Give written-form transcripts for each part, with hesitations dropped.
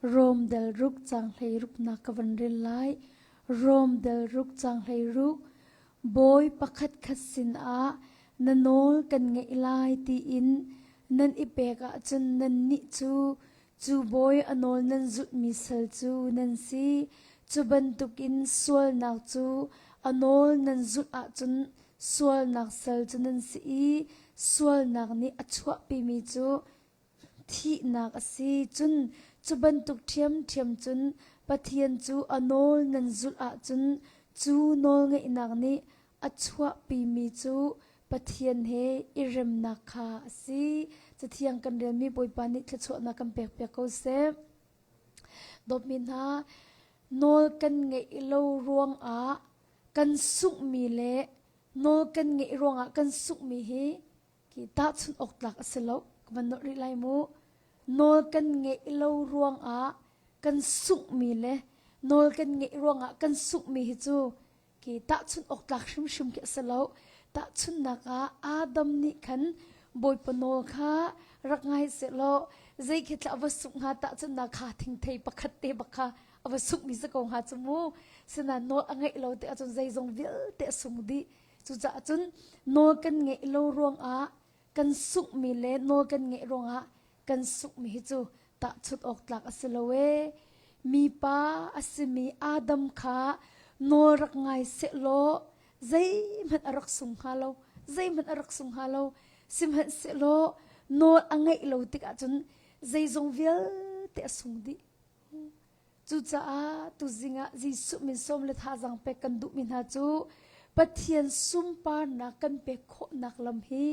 Rom del ruk cang hlei ruknak ka van rel lai. Rom del ruk cang hlei ruk. Bawi pakhat khat sinah na nawl kan ngeih lai tiin nan i pek ahcun nannih cu cu bawi a nawl nan zulhmi sal cu nan si. Cu bantukin sualnak cu a nawl nan zulh ahcun sualnak sal cu nan si i sualnak nih a chuahpimi cu thihnak a si. Cun cu bantuk ṭhiamṭhiam cun Pathian cu a nawl nan zulh ahcun cu nawlngeihnak nih a chuahpimi cu Pathian he i remnak kha a si. Cathiang kan relmi Bawipa nih thluachuahnak kan pekpiak ko seh. Dawtmi hna, nawl kan ngeih lo ruangah kan sunghmi le nawl kan ngeih ruangah kan sunghmi hi Khi tahchunh awk tlak a si lo. Ka van nolh rih lai mu. Nawl kan ngeih lo ruangah kan sunghmi le nawl kan ngeih ruangah kan sunghmi hi cu khi tahchunh awk tlak hrimhrim khi a si lo. Tahchunhnak ah Adam nih khan Bawipa nawl kha rak ngai sehlaw zei khi tla va sungh hnga tahchunhnak kha thingthei pakhat te bak kha a va sunghmi si ko hnga cu mu. Sinain nawl a ngeih lo te ahcun zeizong vialte a sung dih. Cucaah cun nawl kan ngeih lo ruangah kan sunghmi le nawl kan ngeih ruangah kan sunghmi hi cu tahchunh awk tlak a si lo ee. Mipa a simi Adam kha nawl rak ngai sehlaw zeihmanh a rak sung hnga lo. Zeihmanh a rak sung hnga lo. Sihmanhsehlaw nawl a ngeih lo tikah cun zeizong vialte a sung dih. Cucaah tuzing ah Jesuh min sawm le thazaang pek kan duhmi hna cu Pathian sunparnak kan pek khawhnak lam hi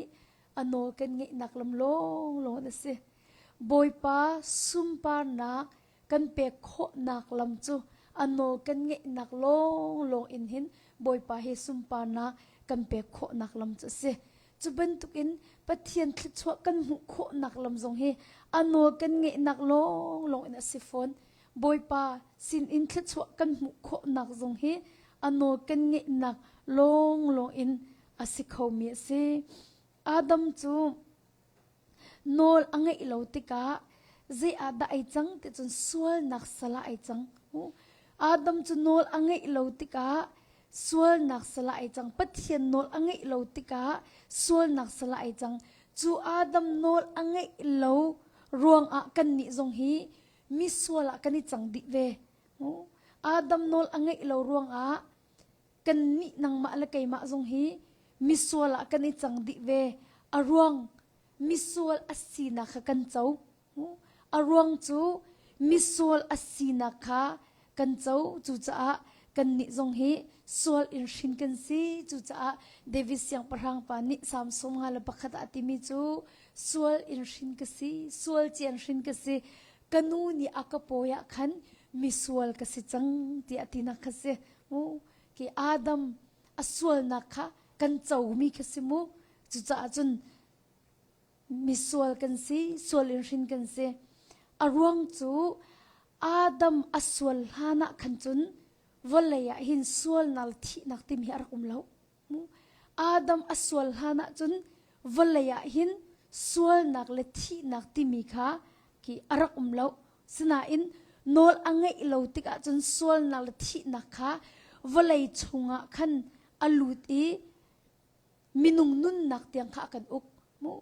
a nawl kan ngeihnak lam lawnglawng a si. Bawipa sunparnak kan pek khawhnak lam cu a nawl kan ngeihnak lawnglawng in hin Bawipa hi sunparnak kan pek khawhnak lam cu a si. Cu bantukin Pathian thluachuah kan hmuh khawhnak lam zong hi a nawl kan ngeihnak lawnglawng in a si fawn. Bawipa sinin thluachuah kan hmuh khawhnak zong hi a nawl kan ngeihnak lawnglawng in a si khomi a si. Adam cu nawl a ngeih lo tikah zei ah dah ai cang ti cun sualnak sal ah ai cang. Adam cu nawl a ngeih lo tikah sualnak sal ah ai cang. Pathian nawl a ngeih lo tikah sualnak sal ah ai cang. Cu Adam nawl a ngeih lo ruangah kannih zong hi misual ah kan i cang dih ve. Adam nawl a ngeih lo ruangah kannih nangmah le keimah zong hi misual ah kan i cang dih ve. A ruang misual a sinak kha kan co. A ruang cu misual a sinak kha kan co. Cucaah kannih zong hi sual in hrin kan si. Cucaah David siangpahrang pa nih Salm 51 ah a timi cu sual in hrin ka si, sual cian hrin ka si. Ka nu nih a ka pawi ah khan misual ka si cang tiah a tinak kha si. Mu ki Adam a sualnak kha kan comi kha si mu. Cucaah cun misual kan si, sual in hrin kan si. A ruang cu Adam a sual hlan ah khan cun vawlei ah hin sualnak le thihnak timi hi a rak um lo. Adam a sual hlan ah cun vawlei ah hin sualnak le thihnak timi kha khi a rak um lo. Sinain nawl a ngeih lo tikah cun sualnak le thihnak kha vawlei chungah khan a lut i minung nunnak tiang kha a kan uk. Mu.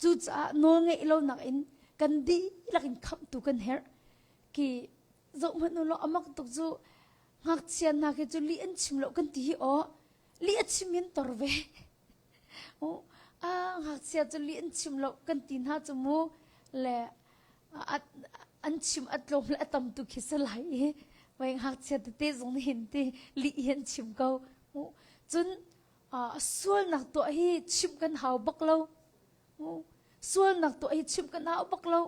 Cucaah nawl ngeih lonak in kan dihlak in khamhtu kan herh. Khi zoh hmanh u law a mak tuk cu ngakchia hna khi cu lih an chim lo kan ti hi aw lih a chim in tor ve. A ngakchia cu lih an chim lo kan ti hna cu mu le an chim a tlawm le a tam tu khi si lai i wei ngakchia tete zong nih hin ti lih hi an chim ko. Cun sualnak tuah hi chimh kan hau bak lo. Sualnak tuah hi chimh kan hau bak lo.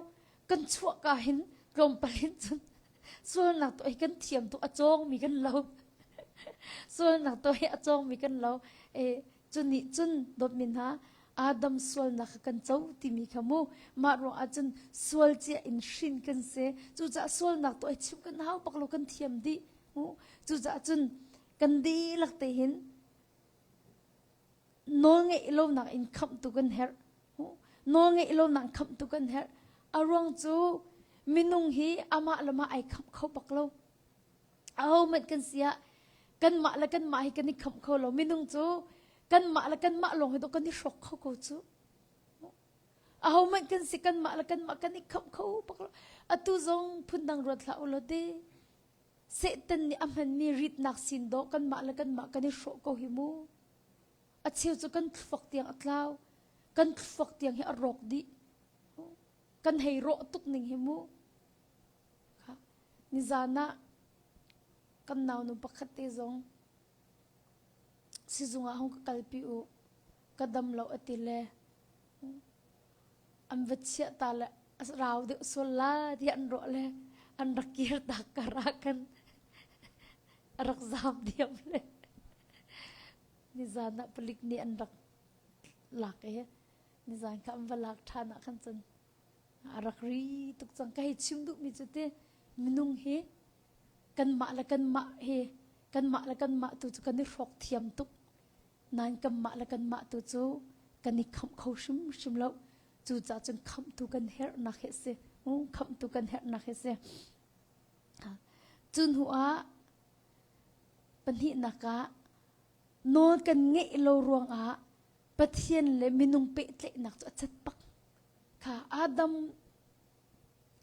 Kan chuah ka hin tlawmpal hin cun sualnak tuah hi kan thiam tuk a cawngmi kan lo. Sualnak tuah hi a cawngmi kan lo. E, cu nih cun dawtmi hna Adam sualnak kha kan co timi kha mu mah ruang ah cun sual cia in hrin kan si. Cucaah sualnak tuah hi chimh kan hau bak lo kan thiam dih. Mu cucaah cun kan dihlak te hin nawl ngeih lonak in khamhtu kan herh. Nawl ngeih lonak khamhtu kan herh. A ruang cu Minung hi amah le mah ai khamh kho bak lo. Ahohmanh kan si ah kanmah le kanmah hi kan i khamh kho lo. Minung cu kanmah le kanmah lawng hi dawh kan i hrawk kho ko cu. Ahohmanh kan si kanmah le kanmah kan i khamh kho bak lo. Atu zong phundang ruat hlah u law ti. Satan nih a hmanmi ritnak sin dawh kanmah le kanmah kan i hrawh ko hi mu. A cheu cu kan thluak tiang a tlau. Kan thluak tiang hi a rawk dih. Kan hei rawh tuk ning hi mu. Nizan ah kan naunu pakhat te zong sizung ah hung ka kalpi u. Ka dam lo a ti le an va chiah ta le a rau deuh sual la tiah an ruah le an rak kir tak kar ah khan a rak zaam diam le nizan ah palik nih an rak lak i nizan kha an va lak ṭhan ah khan cun a rak ri tuk cang. Ka hei chim duhmi cu ti minung hi kanmah le kanmah hi kanmah le kanmah tu cu kan i hrawk thiam tuk. Nain kanmah le kanmah tu cu kan i khamh kho hrimhrim lo. Cucaah cun khamhtu kan herhnak hi a si. Khamhtu kan herhnak hi a si. Cu hnu ah pahnihnak ah nawl kan ngeih lo ruangah Pathian le minung pehtlaihnak cu a cat bak. Kha Adam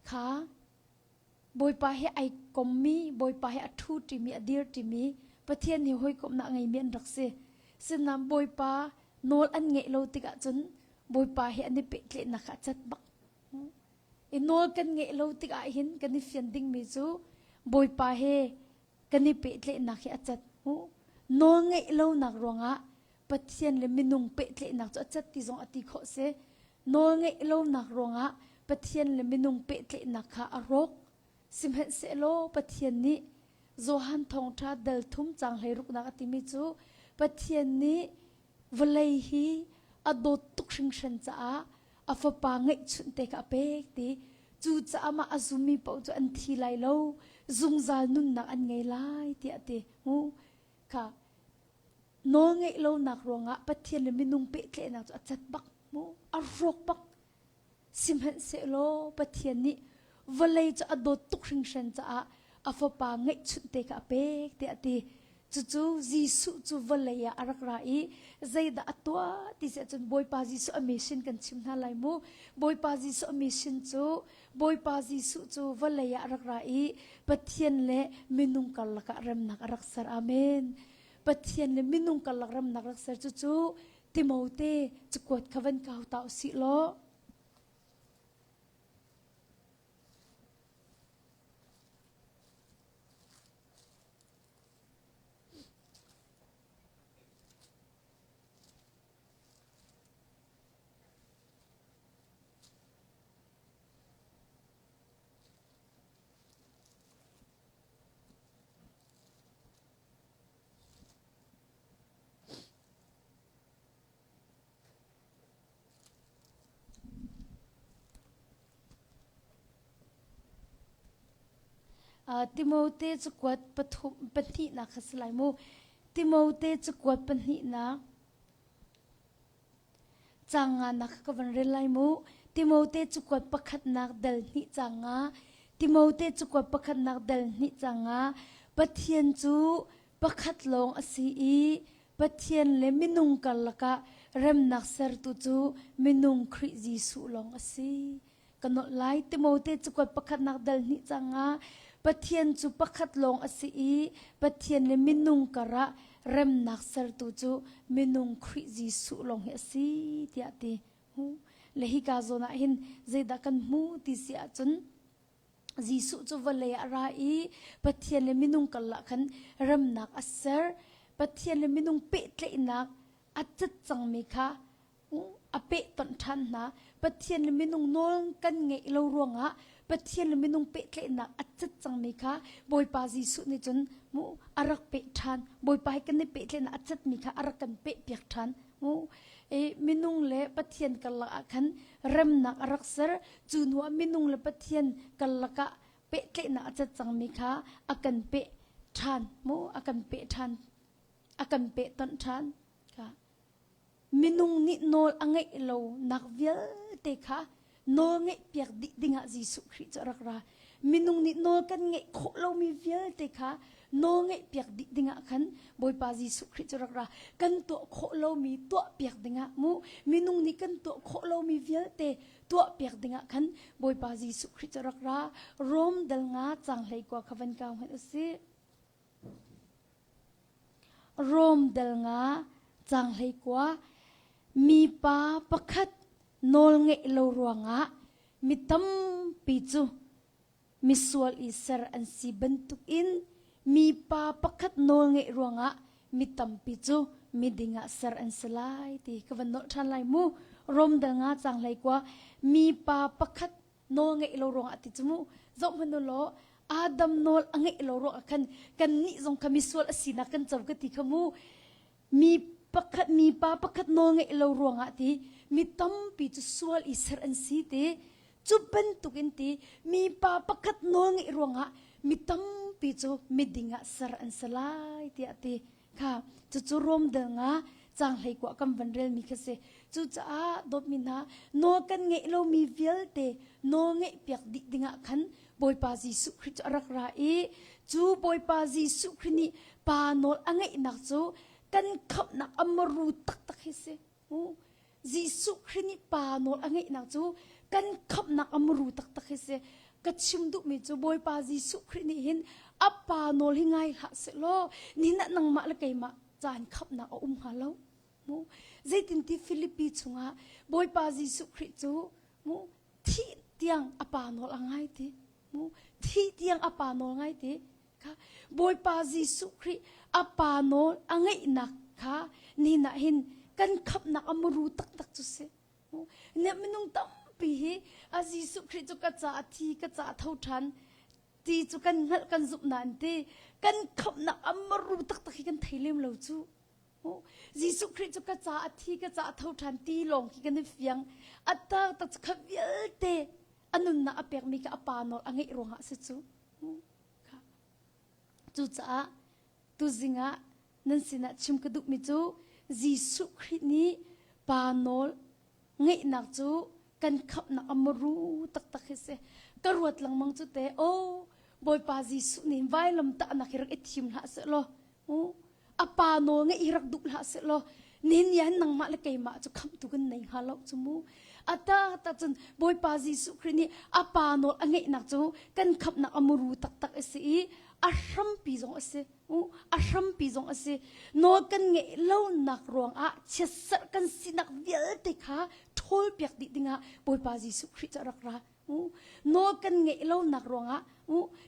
kha Bawipa he ai kommi, Bawipa he a ṭhu ṭimi, a dir ṭimi, Pathian he hawikomhnak a ngeimi an rak si. Sinain Bawipa nawl an ngeih lo tikah cun Bawipa he an i pehtlaihnak kha a cat bak. I nawl kan ngeih lo tikah hin kan i fian dingmi cu Bawipa he kan i pehtlaihnak hi a cat. Nawl ngeih lonak ruangah Pathian le minung pehtlaihnak cu a cat ti zong a ti khawh si. Nawl ngeih lonak ruangah Pathian le minung pehtlaihnak kha a rawk. Sihmanhsehlaw Pathian nih Johan Thawngṭha dal thum caang hleiruknak a timi cu Pathian nih vawlei hi a dawt tuk hringhran caah a fapa ngeihchunh te kha a pek ti. Cucaah mah a zummi paoh cu an thi lai lo, zungzal nunnak an ngei lai tiah a ti. Mu kha nawl ngeih lonak ruangah Pathian le minung pehtlaihnak cu a cat bak mu a rawk bak sihmanhsehlaw Pathian nih vawlei cu a dawt tuk hringhran caah a fapa ngeihchunh te kha a pek tiah a ti cucu Jesuh cu vawlei ah a rak ra i zeidah a tuah ti si ahcun Bawipa Jesuh a mission kan chim hna lai mu Bawipa Jesuh a mission cu Bawipa Jesuh cu vawlei ah a rak ra i Pathian le minung karlak ah remnak a rak ser amen Pathian le minung karlak remnak rak ser cucu Timote cakuat kha van kau ta usih law Timote cakuat pathum pahnihnak kha si lai mu. Timote cakuat pahnihnak caang nganak kha ka van rel lai mu. Timote cakuat pakhatnak dal hnih caang nga. Timote cakuat pakhatnak dal hnih caang nga. Pathian cu pakhat lawng a si i Pathian le minung karlak ah remnak sertu cu minung Khrih Jesuh lawng a si. Ka nolh lai. Timote cakuat pakhatnak dal hnih cang ah Pathian cu pakhat lawng a si i Pathian le minung karah remnak sertu cu minung Khrih Jesuh lawng hi a si tiah ti. Le hika zawn ah hin zeidah kan hmu ti si ahcun Jesuh cu vawlei ah a ra i Pathian le minung karlak khan remnak a ser. Pathian le minung pehtlaihnak a cat cangmi kha a pehtonh ṭhan hna. Pathian le minung nawl kan ngeih lo ruangah Pathian le minung pehtlaihnak a cat cangmi kha Bawipa Jesuh nih cun mu a rak peh ṭhan. Bawipa he kan i pehtlaihnak a catmi kha a rak kan pehpiak ṭhan. Mu e, minung le Pathian karlak ah khan remnak a rak ser. Cu hnuah minung le Pathian karlak ah pehtlaihnak a cat cangmi kha a kan peh ṭhan. Mu a kan peh ṭhan. A kan pehtonh ṭhan. Kha minung nih nawl a ngeih lonak vialte kha. Nawl ngeih piak dih dingah Jesuh Khrih cu a rak ra. Minung nih nawl kan ngeih khawh lomi vialte kha nawl ngeih piak dih dingah khan Bawipa Jesuh Khrih cu rak ra. Kan tuah khawh lomi tuah piak dingah mu minung nih kan tuah khawh lomi vialte tuah piak dingah khan Bawipa Jesuh Khrih cu rak ra. Rom dal nga cang hlei kua kha van kau hmanh usih. Rom dal nga cang hlei kua mipa pakhat nawl ngeih lo ruangah mi tampi cu misual i ser an si bantukin mipa pakhat nawl ngeih ruangah mi tampi cu miding ah ser an si lai ti ka van nolh ṭhan lai mu. Rom dal nga cang hlei kua mipa pakhat nawl ngeih lo ruangah ti cu mu zoh hmanh u law Adam nawl a ngeih lo ruangah khan kan nih zong kha misual a sinak kan co ka ti kha mu. Mi pakhat mipa pakhat nawl ngeih lo ruangah ti mi tampi cu sual i ser an si ti cu bantukin ti mipa pakhat nawl ngeih ruangah mi tampi cu miding ah ser an si lai tiah ti kha cucu Rom dal nga cang hlei kua kan van relmi kha si cucaah dawtmi hna nawl kan ngeih lomi vialte nawl ngeih piak dih dingah khan Bawipa Jesuh Khrih cu a rak ra i cu Bawipa Jesuh Khrih nih pa nawl a ngeihnak cu kan khamhnak a maru taktak hi si. Jesuh Khrih nih pa nawl a ngeihnak cu kan khamhnak a maru taktak hi si. Ka chim duhmi cu Bawipa Jesuh Khrih nih hin a pa nawl hi ngai hlah sehlaw nihin ah nangmah le keimah caan khamhnak a um hnga lo. Mu zeitinti Filipi chungah Bawipa Jesuh Khrih cu mu thih tiang a pa nawl a ngai ti mu thih tiang a pa nawl ngai ti kha Bawipa Jesuh Khrih a pa nawl a ngeihnak kha ni na hin kan khamhnak a muru taktak cu si ne minung tampi hi a Jesuh Khrih cu ka ca a thi ka ca a tho ṭhan ti cu kan hngalh kan zumh nain ti kan khamhnak a maru taktak hi kan thei lem lo cu Jesuh Khrih cu ka ca a thi ka ca a tho ṭhan ti lawng khi kan i fiang. A taktak cu kha vialte a nunnak a pekmi kha a pa nawl a ngeih ruangah a si cu. Cucaah tuzing ah nan sinah chim ka duhmi cu Jesuh Khrih nih pa nawl ngeihnak cu kan khamhnak a maru taktak hi si. Ka ruat lengmang cu te, aw Bawipa Jesuh nih vailam tahnak hi rak i thim hlah sehlaw a pa nawl ngeih hi rak duh hlah sehlaw nihin ni ah nangmah le keimah cu khamhtu kan nei hnga lo cu mu ata ta cun Bawipa Jesuh Khrih nih a pa nawl a ngeihnak cu kan khamhnak a muru taktak a si i a hrampi zong a si a hrampi zong a si nawl kan ngeih lonak ruangah chiatserh kan sinak vialte kha ṭhawl piak dih dingah Bawipa Jesuh Khrih cu a rak ra nawl kan ngeih lonak ruangah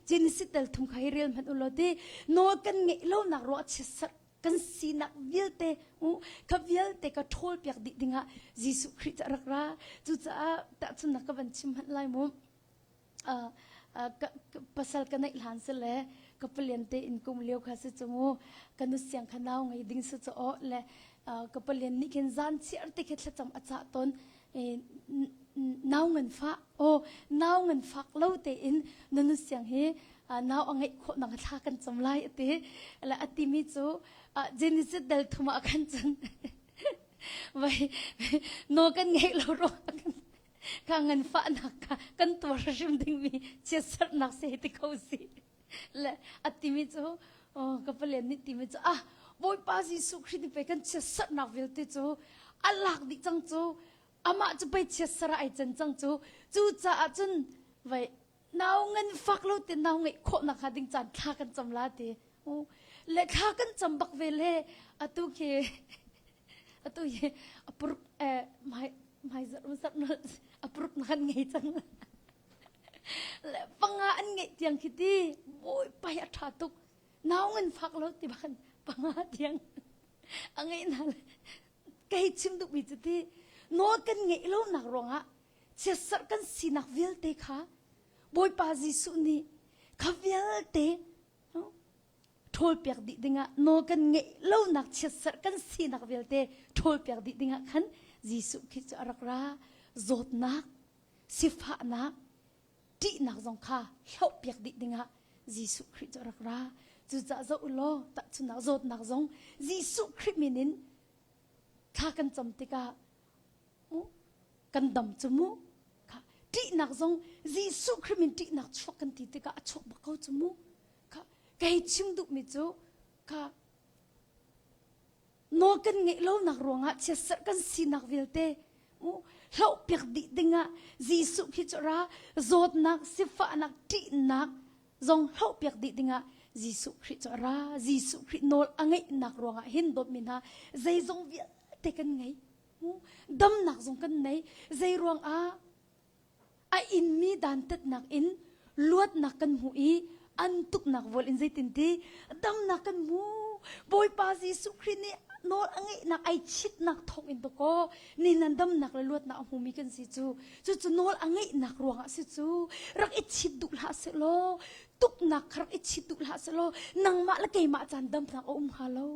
Genesis tel thum kha hi rel hmanh u law ti nawl kan ngeih lonak ruangah chiatserh kan sinak vialte kha vialte ka ṭhawl piak dih dingah Jesuh Khrih cu a rak ra cucaah tahchunnak ka van chim hmanh lai mu pasal ka neih hlan si le ka palian te in kum lio kha si cu mu ka nu siang kha nau ngei ding si cu aw le ka palian nih khin zan chiar te khi thlacam a cah tawn nau ngan fah aw nau ngan fak lo tein na nu siang hi nau a ngeih khawh nak thla kan cam lai ati le ati mi cu Genesis dal thum ah khan cun vai no kan ngeih lo ro kha ngan fahnak kha kan tuar hrim dingmi chiatserhnak se ti kho si le a timi cu ka palen nih timi cu ah Bawipa Jesuh Khrih nih pei kan chiatserhnak vialte cu a lak dih cang cu amah cu pei chiatser ah ai can cang cu cucaah cun vai nau ngan fak lo te nau ngeih khawh nak hnga ding caan thla kan cam la ti le thla kan cam bak ve le atu khi atu hi apuruk eh mai mai zarh zarh apuruk na kan ngei cang le panga an ngeih tiang khi ti bawipa hi a ṭha tuk nau ngan fak lo ti bak panga tiang a ngeih hna le kei chim duhmi cu ti nawl kan ngeih lo nak ruangah chiatserh kan sinak vialte kha Bawipa Jesuh nih kha vialte ṭhawlpiak dih dingah nawl kan ngeih lonak chiatserh kan sinak vialte ṭhawlpiak dih dingah khan Jesuh Khrih cu a rak ra zawtnak sifahnak ṭihnak zong kha hlohpiak dih dingah Jesuh Khrih cu a rak ra cucaah zoh u law tahchunhnak zawtnak zong Jesuh Khrih min in thla kan cam tikah kan dam cu mu. Ṭihnak zong Jesuh Khrih min ṭihnak chuak kan ti tikah a chuak bak ko cu mu. Kha kei chim duhmi cu kha nawl kan ngeih lonak ruangah chiatserh kan sinak vialte mu hlohpiak dih dingah Jesuh khi cu ra zawtnak sifahnak ṭihnak zong hlohpiak dih dingah Jesuh Khrih cu a ra. Jesuh Khrih nawl a ngeihnak ruangah hin dawtmi hna zeizong vialte kan ngei. Damnak zong kan nei. Zei ruangah a inmi dantatnak in luatnak kan hmu i an tuknak vual in zeitinti damnak kan hmu. Bawipa Jesuh Khrih nih nawl a ngeihnak ai chitnak thawng in dakaw ni nan damnak le luatnak a hmumi kan si cu. Cucu nawl a ngeihnak ruangah si cu. Rak i chit duh hlah sehlaw tuknak kha rak i chit duh hlah sehlaw nangmah le keimah caan damnak a um hnga lo.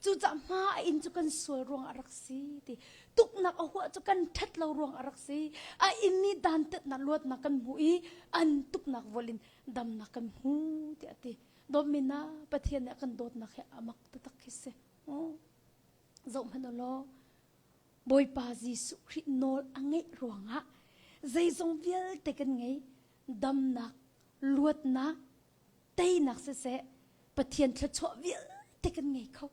Cucaah hma a inn cu kan sual ruangah a rak si ti. Tuknak a huah cu kan ṭhat lo ruangah a rak si. A inn i dantatnak luatnak kan hmu i an tuknak vual in damnak kan hmu tiah a ti. Dawtmi na Pathian nih a kan dawtnak hi a mak taktak khi si. Zoh hmanh u law Bawipa Jesuh Khrih nawl a ngeih ruangah zeizong vialte kan ngei. Damnak, luatnak, teinak siseh Pathian thluachuah vialte kan ngei kho.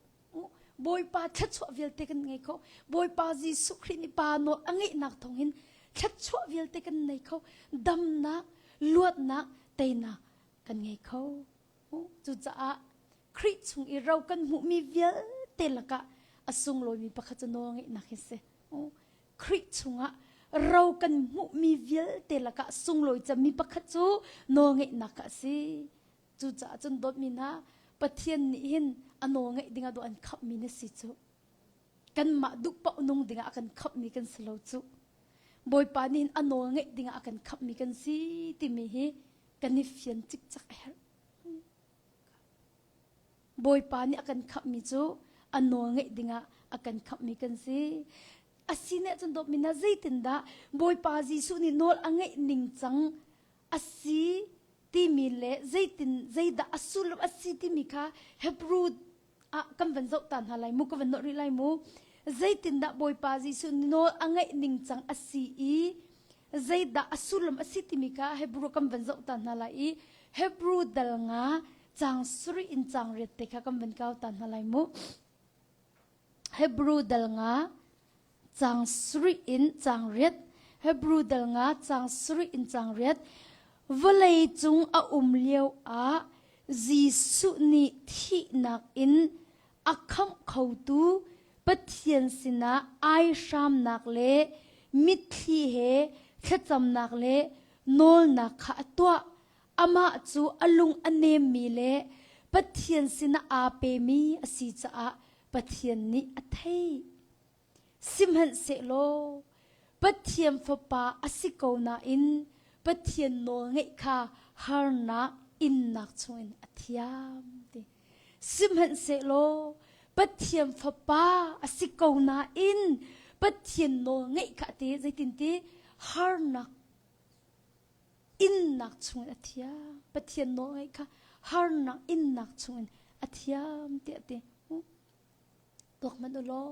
Bawipa thluachuah vialte kan ngei kho. Bawipa Jesuh Khrih nih Pa nawl a ngeihnak thawngin thluachuah vialte kan nei kho. Damnak, luatnak, teinak kan ngei kho. Cucaah Khrih chung i ro kan hmuhmi vialte lakah a sunglawimi pakhat cu nawl ngeihnak hi si. Khrih chungah ro kan hmuhmi vialte lakah sunglawi cemmi pakhat cu nawlngeihnak a si. Cucaah cun dawtmi hna, Pathian nih hin a nawlngeih dingah dawh an khamhmi na si cu. Kanmah duh paoh nung dingah a kan khamhmi kan si lo cu. Bawipa nih hin a nawlngeih dingah a kan khamhmi kan si timi hi kan i fian cikcek a herh. Bawipa nih a kan khamhmi cu a nawl ngeih dingah a kan khamhmi kan si. A si nih cun dawtmi hna zeitindah Bawipa Jesuh nih nawl a ngeih ning cang a si timi le zeitin zeidah a sullam a si timi kha Hebrew ah kan van zoh ta hna lai mu ka van nawh rih lai mu. Zeitindah Bawipa Jesuh nih nawl a ngeih ning cang a si i zeidah a sullam a si timi kha Hebrew kan van zoh ta hna lai i Hebrew dal nga Caang sarih in caang riat te kha kan van kau ta hna lai mu. Hebrew dal nga caang sarih in caang riat Hebrew dal nga caang sarih in caang riat vawlei cung a um lio ah Jesuh nih thihnak in a khamh khotu Pathian sinah aihramnak le mitthli he thlacamnak le nawlnak kha a tuah. Amah cu a lung a nemmi le Pathian sinah aa pemi a si caah Pathian nih a theih. Sihmanhsehlaw Pathian Fapa a si ko nain Pathian nawlngeih kha harnak innak chungin a thiam ti. Sihmanhsehlaw Pathian Fapa a si ko nain Pathian nawlngeih kha a ti zeitinti harnak innak chungin a thiam Pathian nawlngaih kha harnak innak chungin a thiam tiah ti tuak hmanh u law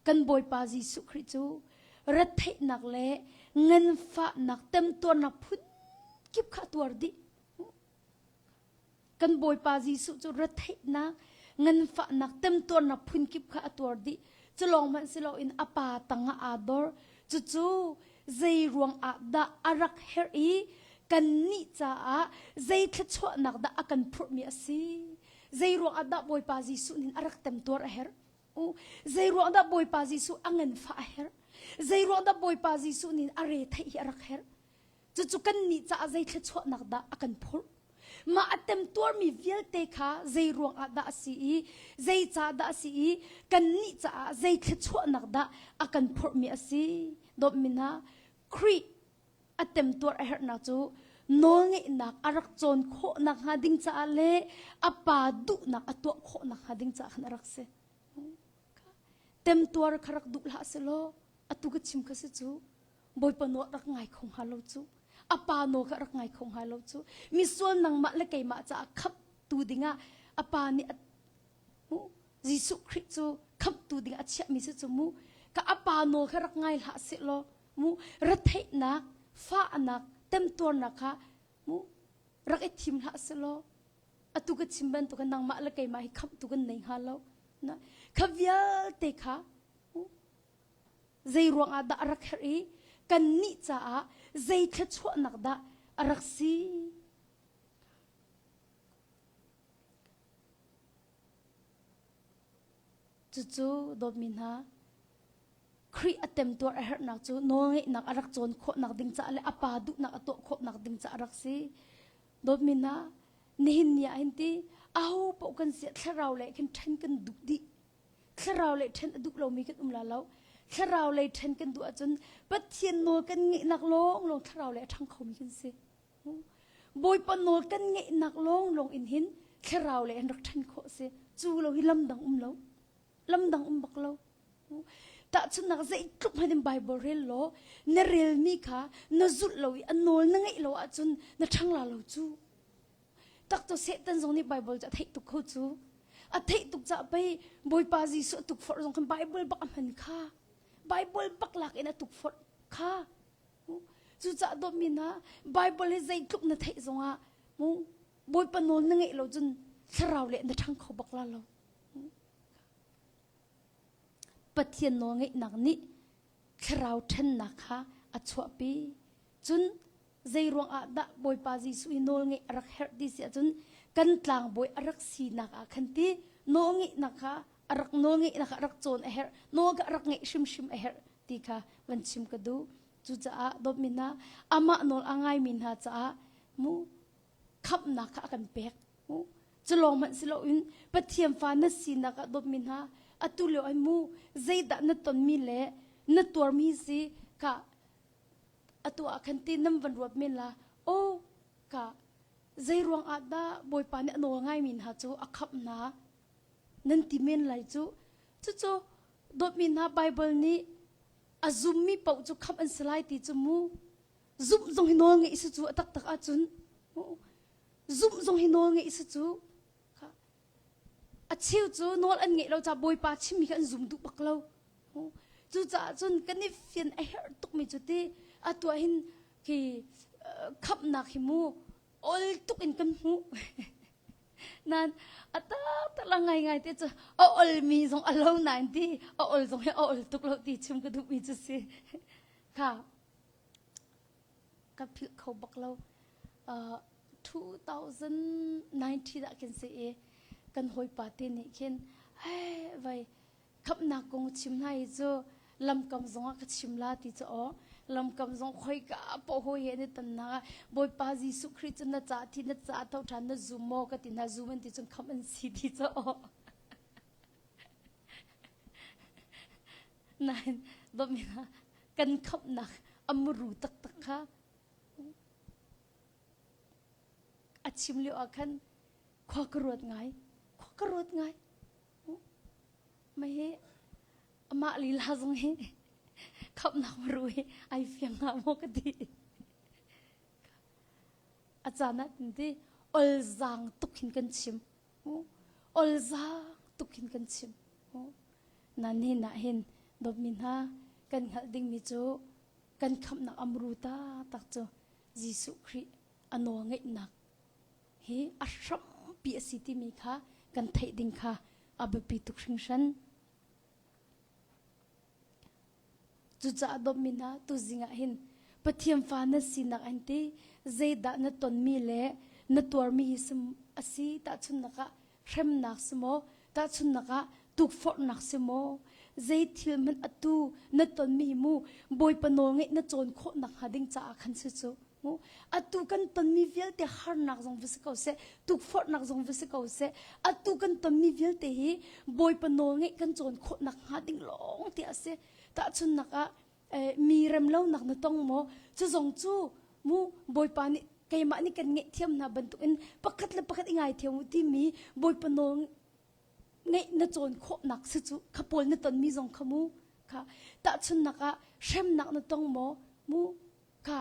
kan Bawipa Jesuh Khrih cu retheihnak le nganfahnak temtuarnak phun kip kha a tuar dih Kan Bawipa Jesuh cu retheihnak, nganfahnak, temtuarnak phunkip kha a tuar dih. Cu lawng hmanh si loin a pa tangah aa dor. Cucu zei ruangah dah a rak herh i kannih caah zei thluachuahnak dah a kan phurhmi a si? Zei ruangah dah Bawipa Jesuh nih a rak temtuar a herh? Zei ruang dah Bawipa Jesuh a nganfah a herh? Zei ruang dah Bawipa Jesuh nih a re theih hi a rak herh? Cucu kannih caah zei thluachuahnak dah a kan phurh? Mah a temtuarmi vialte kha zei ruangah dah a si i zeicah dah a si i kannih caah zei thluachuahnak dah a kan phurhmi a si? Dawtmi hna, Khrih a temtuar a herhnak cu nawlngeihnak a rak cawn khawh nakhnga ding caah le a pa duhnak a tuah khawh nakhnga ding caah khan a rak si. Temtuar kha rak duh hlah selaw atu ka chim kha si cu Bawipa nawl rak ngai kho hnga lo cu. A pa nawl kha rak ngai kho hnga lo cu. Misual nangmah le keimah caah khamhtu dingah a pa nih a Jesuh Khrih cu khamhtu ding a chiahmi si cu mu ka a pa nawl kha rak ngai hlah seh law mu retheihnak. Fahnak, temtuarnak kha mu rak i thim hlah selaw atu ka chim bantukin nangmah le keimah hi khamhtu kan nei hnga lo. Na kha vialte kha zei ruangah dah a rak herh i kannih caah zei thluachuahnak dah a rak si? Cucu dawtmi hna, Khrih a temtuar a herhnak cu nawlngeihnak a rak cawn khawhnak ding caah le a pa duhnak a tuah khawhnak ding caah a rak si. Dawtmi hna, nihin ni ah hin ti aho paoh kan si thlarau lei khin ṭhen kan duh dih. Thlarau lei ṭhen a duh lomi kan um la lo. Thlarau lei ṭhen kan duh ahcun Pathian nawl kan ngeihnak lawnglawng thlarau lei a ṭhang khomi kan si. Bawipa nawl kan ngeihnak lawnglawng in hin thlarau lei an rak ṭhen khawh si. Cu lo hi lam dang um lo. Lam dang um bak lo. Tahchunhnak zeitluk hmanh in Bible rel law na relmi kha na zulh lo i a nawl na ngeih lo ahcun na ṭhang la lo cu. Tak cu Satan zong nih Bible cu a theih tuk kho cu. A theih tuk caah pei Bawipa Jesuh a tukforh zong khan Bible bak a hman kha. Bible bak lak in a tukforh kha. Cucaah dawtmi hna, Bible hi zeitluk na theih zongah mu Bawipa nawl na ngeih lo cun thlarau le na ṭhang kho bak la lo. Pathian nawlngeihnak nih thlarau ṭhennak kha a chuahpi. Cun zei ruangah dah Bawipa Jesuh hi nawlngeih a rak herh ti si ahcun kan tlangbawi a rak sinak ah khan ti nawlngeihnak kha a rak nawlngeihnak kha a rak cawn a herh, nawl kha a rak ngeih hrimhrim a herh ti kha van chim ka duh. Cucaah dawtmi hna, amah nawl a ngaimi hna caah mu khamhnak kha a kan pek. Cu lawng hmanh si loin Pathian fa na sinak ah dawtmi hna atu lio ai mu zeidah na tonmi le na tuarmi si ka atu ah khan ti nan van ruat men la aw ka zei ruang ah dah Bawipa nih a nawl ngaimi hna cu a khamh hna nan ti men lai cu cucu dawtmi hna Bible nih a zummi paoh cu khamh an si lai ti cu mu zumh zong hi nawl ngeih si cu a taktak ahcun zumh zong hi nawl ngeih si cu a cheu cu nawl an ngeih lo ca bawipa chimmi kha an zum duh bak lo cucaah cun kan i fian a herh tukmi cu ti atu ah hin khi khamhnak hi mu ol tuk in kan hmuh nan a taktak la ngai ngai te cu a olmi zong a lo nain ti a ol zong hi a ol tuk lo ti chim ka duhmi cu si kha ka philh kho bak lo. Uh, 2019 ah khin si i kan hawipa te nih khin hey vai khamnak kong chim hna hi cu lamkam zong ah ka chim la ti cu aw lamkam zong khoika po hoi he ni tan na bawipa Jesuh Khrih cu na ca thi na ca tho than na zum maw ka ti na zum an ti cun kham an si ti cu aw Nain dawtmi hna kan khamhnak a muru taktak kha a chim lio ah khan khua ka ruat ngai khua ka ruat ngai mah hi amah lila zong hi khamhnak muru hi ai fiang hnga maw ka ti a caan ah ti olzaang tuk hin kan chim Olzaang tuk hin kan chim. Na nihin ah hin dawtmi hna kan hngalh dingmi cu kan khamhnak amru taktak cu Jesuh Khrih a nawl ngeihnak hi a hrampi a si timi kha kan theih ding kha a biapi tuk hringhran. Cucaah dawtmi hna, tuzing ah hin Pathian fa na sinak an ti, zeidah na tonmi le na tuarmi hi a si tahchunhnak ah hremnak si maw, tahchunhnak ah tukforhnak si maw, zei thil hmanh atu na tonmi hi mu Bawipa nawl ngeih na cawn khawh nakhnga ding caah khan si cu. Mu atu kan tonmi vialte harnak zong va si ko seh, tukforhnak zong va si ko seh, atu kan tonmi vialte hi Bawipa nawl ngeih kan cawn khawh nakhnga ding lawng te a si. Tahchunhnak ah mi remlonak na tong maw? Cu zong cu mu Bawipa nih keimah nih kan ngaihthiam hna bantukin pakhat le pakhat i ngaithiam u timi Bawipa nawl ngeih na cawn khawhnak si cu kha pawl na tonmi zong kha mu kha tahchunhnak ah hremnak na tong maw mu kha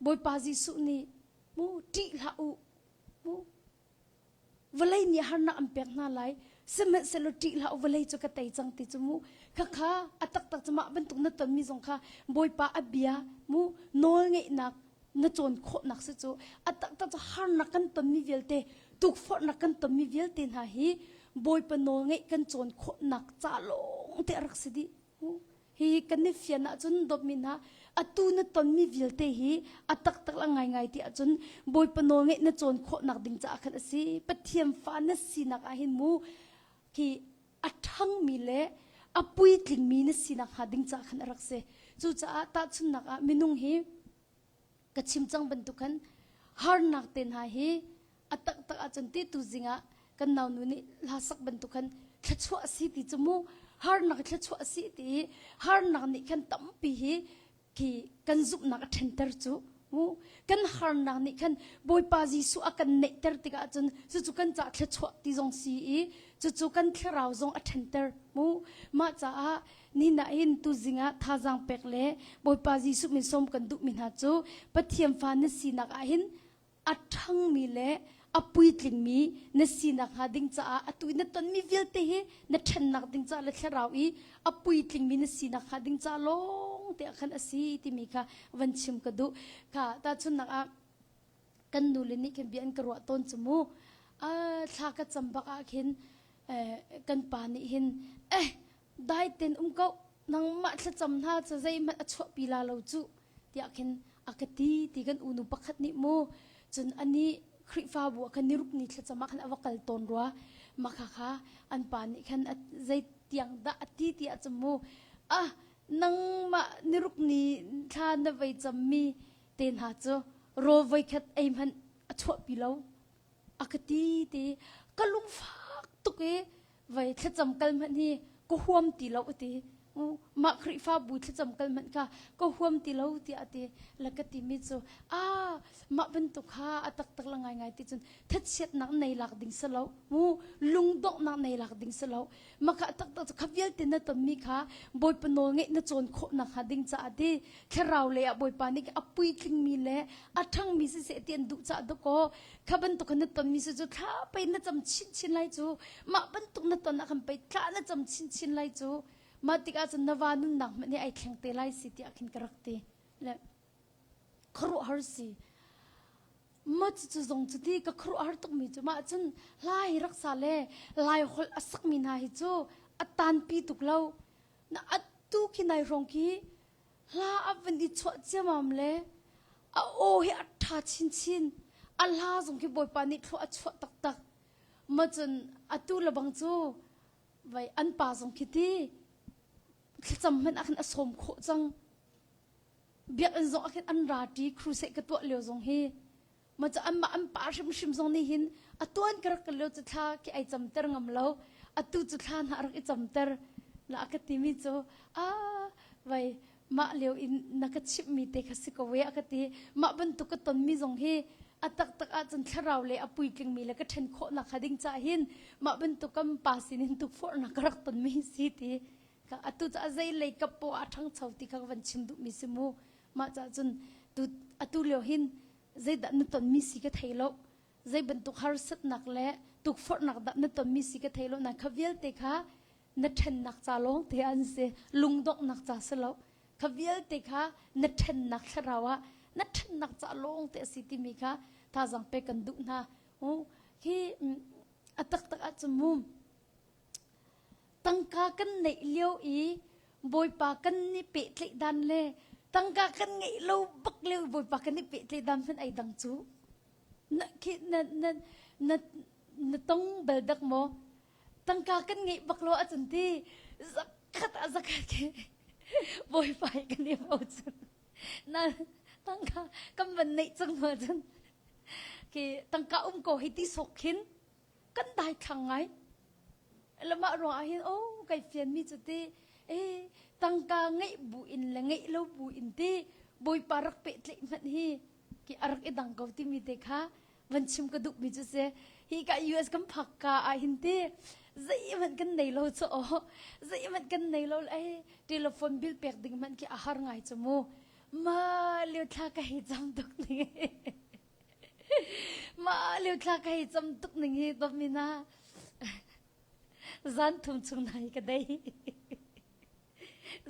Bawipa Jesuh nih mu ṭih hlah u mu vawlei nih harnak an pek hna lai sihmanhsehlaw ṭih hlah u vawlei cu ka tei cang ti cu mu. Khakha a taktak cu mah bantuk na tonmi zong kha Bawipa a bia mu nawl ngeihnak na cawn khawhnak si cu a taktak cu harnak kan tonmi vialte tukforhnak kan tonmi vialte hna hi Bawipa nawl ngeih kan cawn khawhnak ca lawng te a rak si dih. Hi kan i fian ahcun dawtmi hna atu na tonmi vialte hi a taktak la ngaingai ti ahcun Bawipa nawl ngeih na cawn khawhnak ding caah khan a si. Pathian fa na sinak ah hin mu khi a ṭhangmi le a puitlingmi na sinak hnga ding caah khan a rak si. Cucaah tahchunhnak ah minung hi ka chim cang bantuk khan harnak te hna hi a taktak ahcun ti tu zing ah kan naunu nih hla sak bantuk khan thluachuah a si ti cu mu harnak thluachuah a si ti i harnak nih khan tampi hi khi kan zumhnak a ṭhenter cu mu kan harnak nih khan Bawipa Jesuh a kan neihter tikah cun cucu kan ca thluachuah ti zong si i cucu kan thlarau zong a ṭhenter mu mah caah ni nain tuzing ah thazaang pek le Bawipa Jesuh min sawm kan duhmi hna cu Pathian fa na sinak ah hin a ṭhangmi le a puitlingmi na sinak hnga ding caah atu i na tonmi vialte hi na ṭhennak ding caah le thlarau i a puitlingmi na sinak hnga ding caah lawng te ah khan a si timi kha van chim ka duh. Kha tahchunhnak ah kan nule nih khin bia an ka ruah tawn cu mu thla ka cam bak ah khin kan pa nih hin eh dai ten um ko nangmah thlacam hna cu zeihmanh a chuahpi la lo cu tiah khin a ka ti ti kan unu pakhat nih mu cun ani Khrihfabu ah khan niruk ni thlacam ah khan a va kal tawn rua makha kha an pa nih khan zei tiang dah a ti ti ah cun mu ah nangmah niruk ni thla na vei cammi te hna cu rawl voikhat ei hmanh a chuahpi lo a ka ti ti ka lungfak tuk i vai thlacam kal hmanh hi ka huam ti lo a ti mah Khrihfabu thlacam kal hmanh kha ka huam ti lo tiah a ti la ka timi cu a mah bantuk kha a taktak la ngaingai ti cun thachiatnak nei lak ding si lo mu lungdonghnak nei lak ding si lo Maka taktak cu kha vialte na tonmi kha Bawipa nawl ngeih na cawn khawh nakhnga ding caah ti thlarau lei ah Bawipa nih a puitlingmi le a ṭhangmi siseh ti an duh caah dawkaw kha bantuk kha na tonmi si cu thla pei na cam chinchin lai cu mah bantuk na ton ah khan pei thla na cam chinchin lai cu mah tikah cun na va nunnak hmanh hi ai thleng te lai si tiah khin ka rak ti le khuaruahhar si Ma cucu zong cu ti ka khuaruahhar tukmi cu mah cun hla hi rak sa le lai holh a sakmi hna hi cu a tanpi tuk lo. Na atu khi nai hrawng khi hla a van i chuah ciamam le a aw hi a ṭha chinchin. A hla zong khi Bawipa nih thlua a chuah taktak. Ma cun atu lebang cu vai an pa zong khi ti thlacam hmanh ah khan a sawm khawh cang. Biakinn zong ah khin an ra ṭi crusade ka tuah lio zong hi ma cu anmah an pa hrimhrim zong nih hin a tuan ka rak kal lio cu thla khi ai camter ngam lo atu cu thla hna a rak i camter la a ka timi cu a vai mah lio in na ka chimhmi te kha si ko e a ka ti mah bantuk ka tonmi zong hi a taktak ahcun thlarau le a puitlingmi le ka ṭhen khawhnak kha ding cah hin mah bantuk kan pa sinin tukforhnak ka rak tonmi si ti Atu cu a zei lei kap poah a ṭhangcho ti kha ka van chim duhmi si mu. Mah caah cun tu atu lio hin zeidah na tonmi si ka thei lo. Zei bantuk harsatnak le tukforhnak dah na tonmi si ka thei lo. Na kha vialte kha na ṭhennak ca lawng te an si. Lungdonghnak ca si lo. Kha vialte kha na ṭhennak thlarau ah na ṭhennak ca lawng te a si timi kha thazaang pek kan duh hna. Hi a taktak ahcun mu Tangka kan neih lio i Bawipa kan i pehtlaih dan le tangka kan ngeih lo bak lio i Bawipa kan i pehtlaih dan hmanh ai dang cu. Na khi na na na na tong bal dak maw? Tangka kan ngeih bak lo ahcun ti zakhat ah zakhat khi Bawipa hi kan i bochan. Na tangka kan van neih cang hnu ahcun khi tangka um ko hei ti sawk khin kan daithlang ngai. Lamah ruang ah hin oh kai fianmi cu ti eh tangka ngeih bu in le ngeih lo bu in ti bawipa rak pehtlaih hmanh hi ki a rak i dang ko timi te kha van chim ka duhmi cu si hi ka US kan phak ka ah hin ti zeihmanh kan nei lo cu aw zeihmanh kan nei lo eh telephone bill pek ding hmanh khi a har ngai cu mu ma lio thla ka hei cam tuk ning Mah lio thla ka hei cam tuk ning hi dawtmi na zan thum chung na hi ka dei.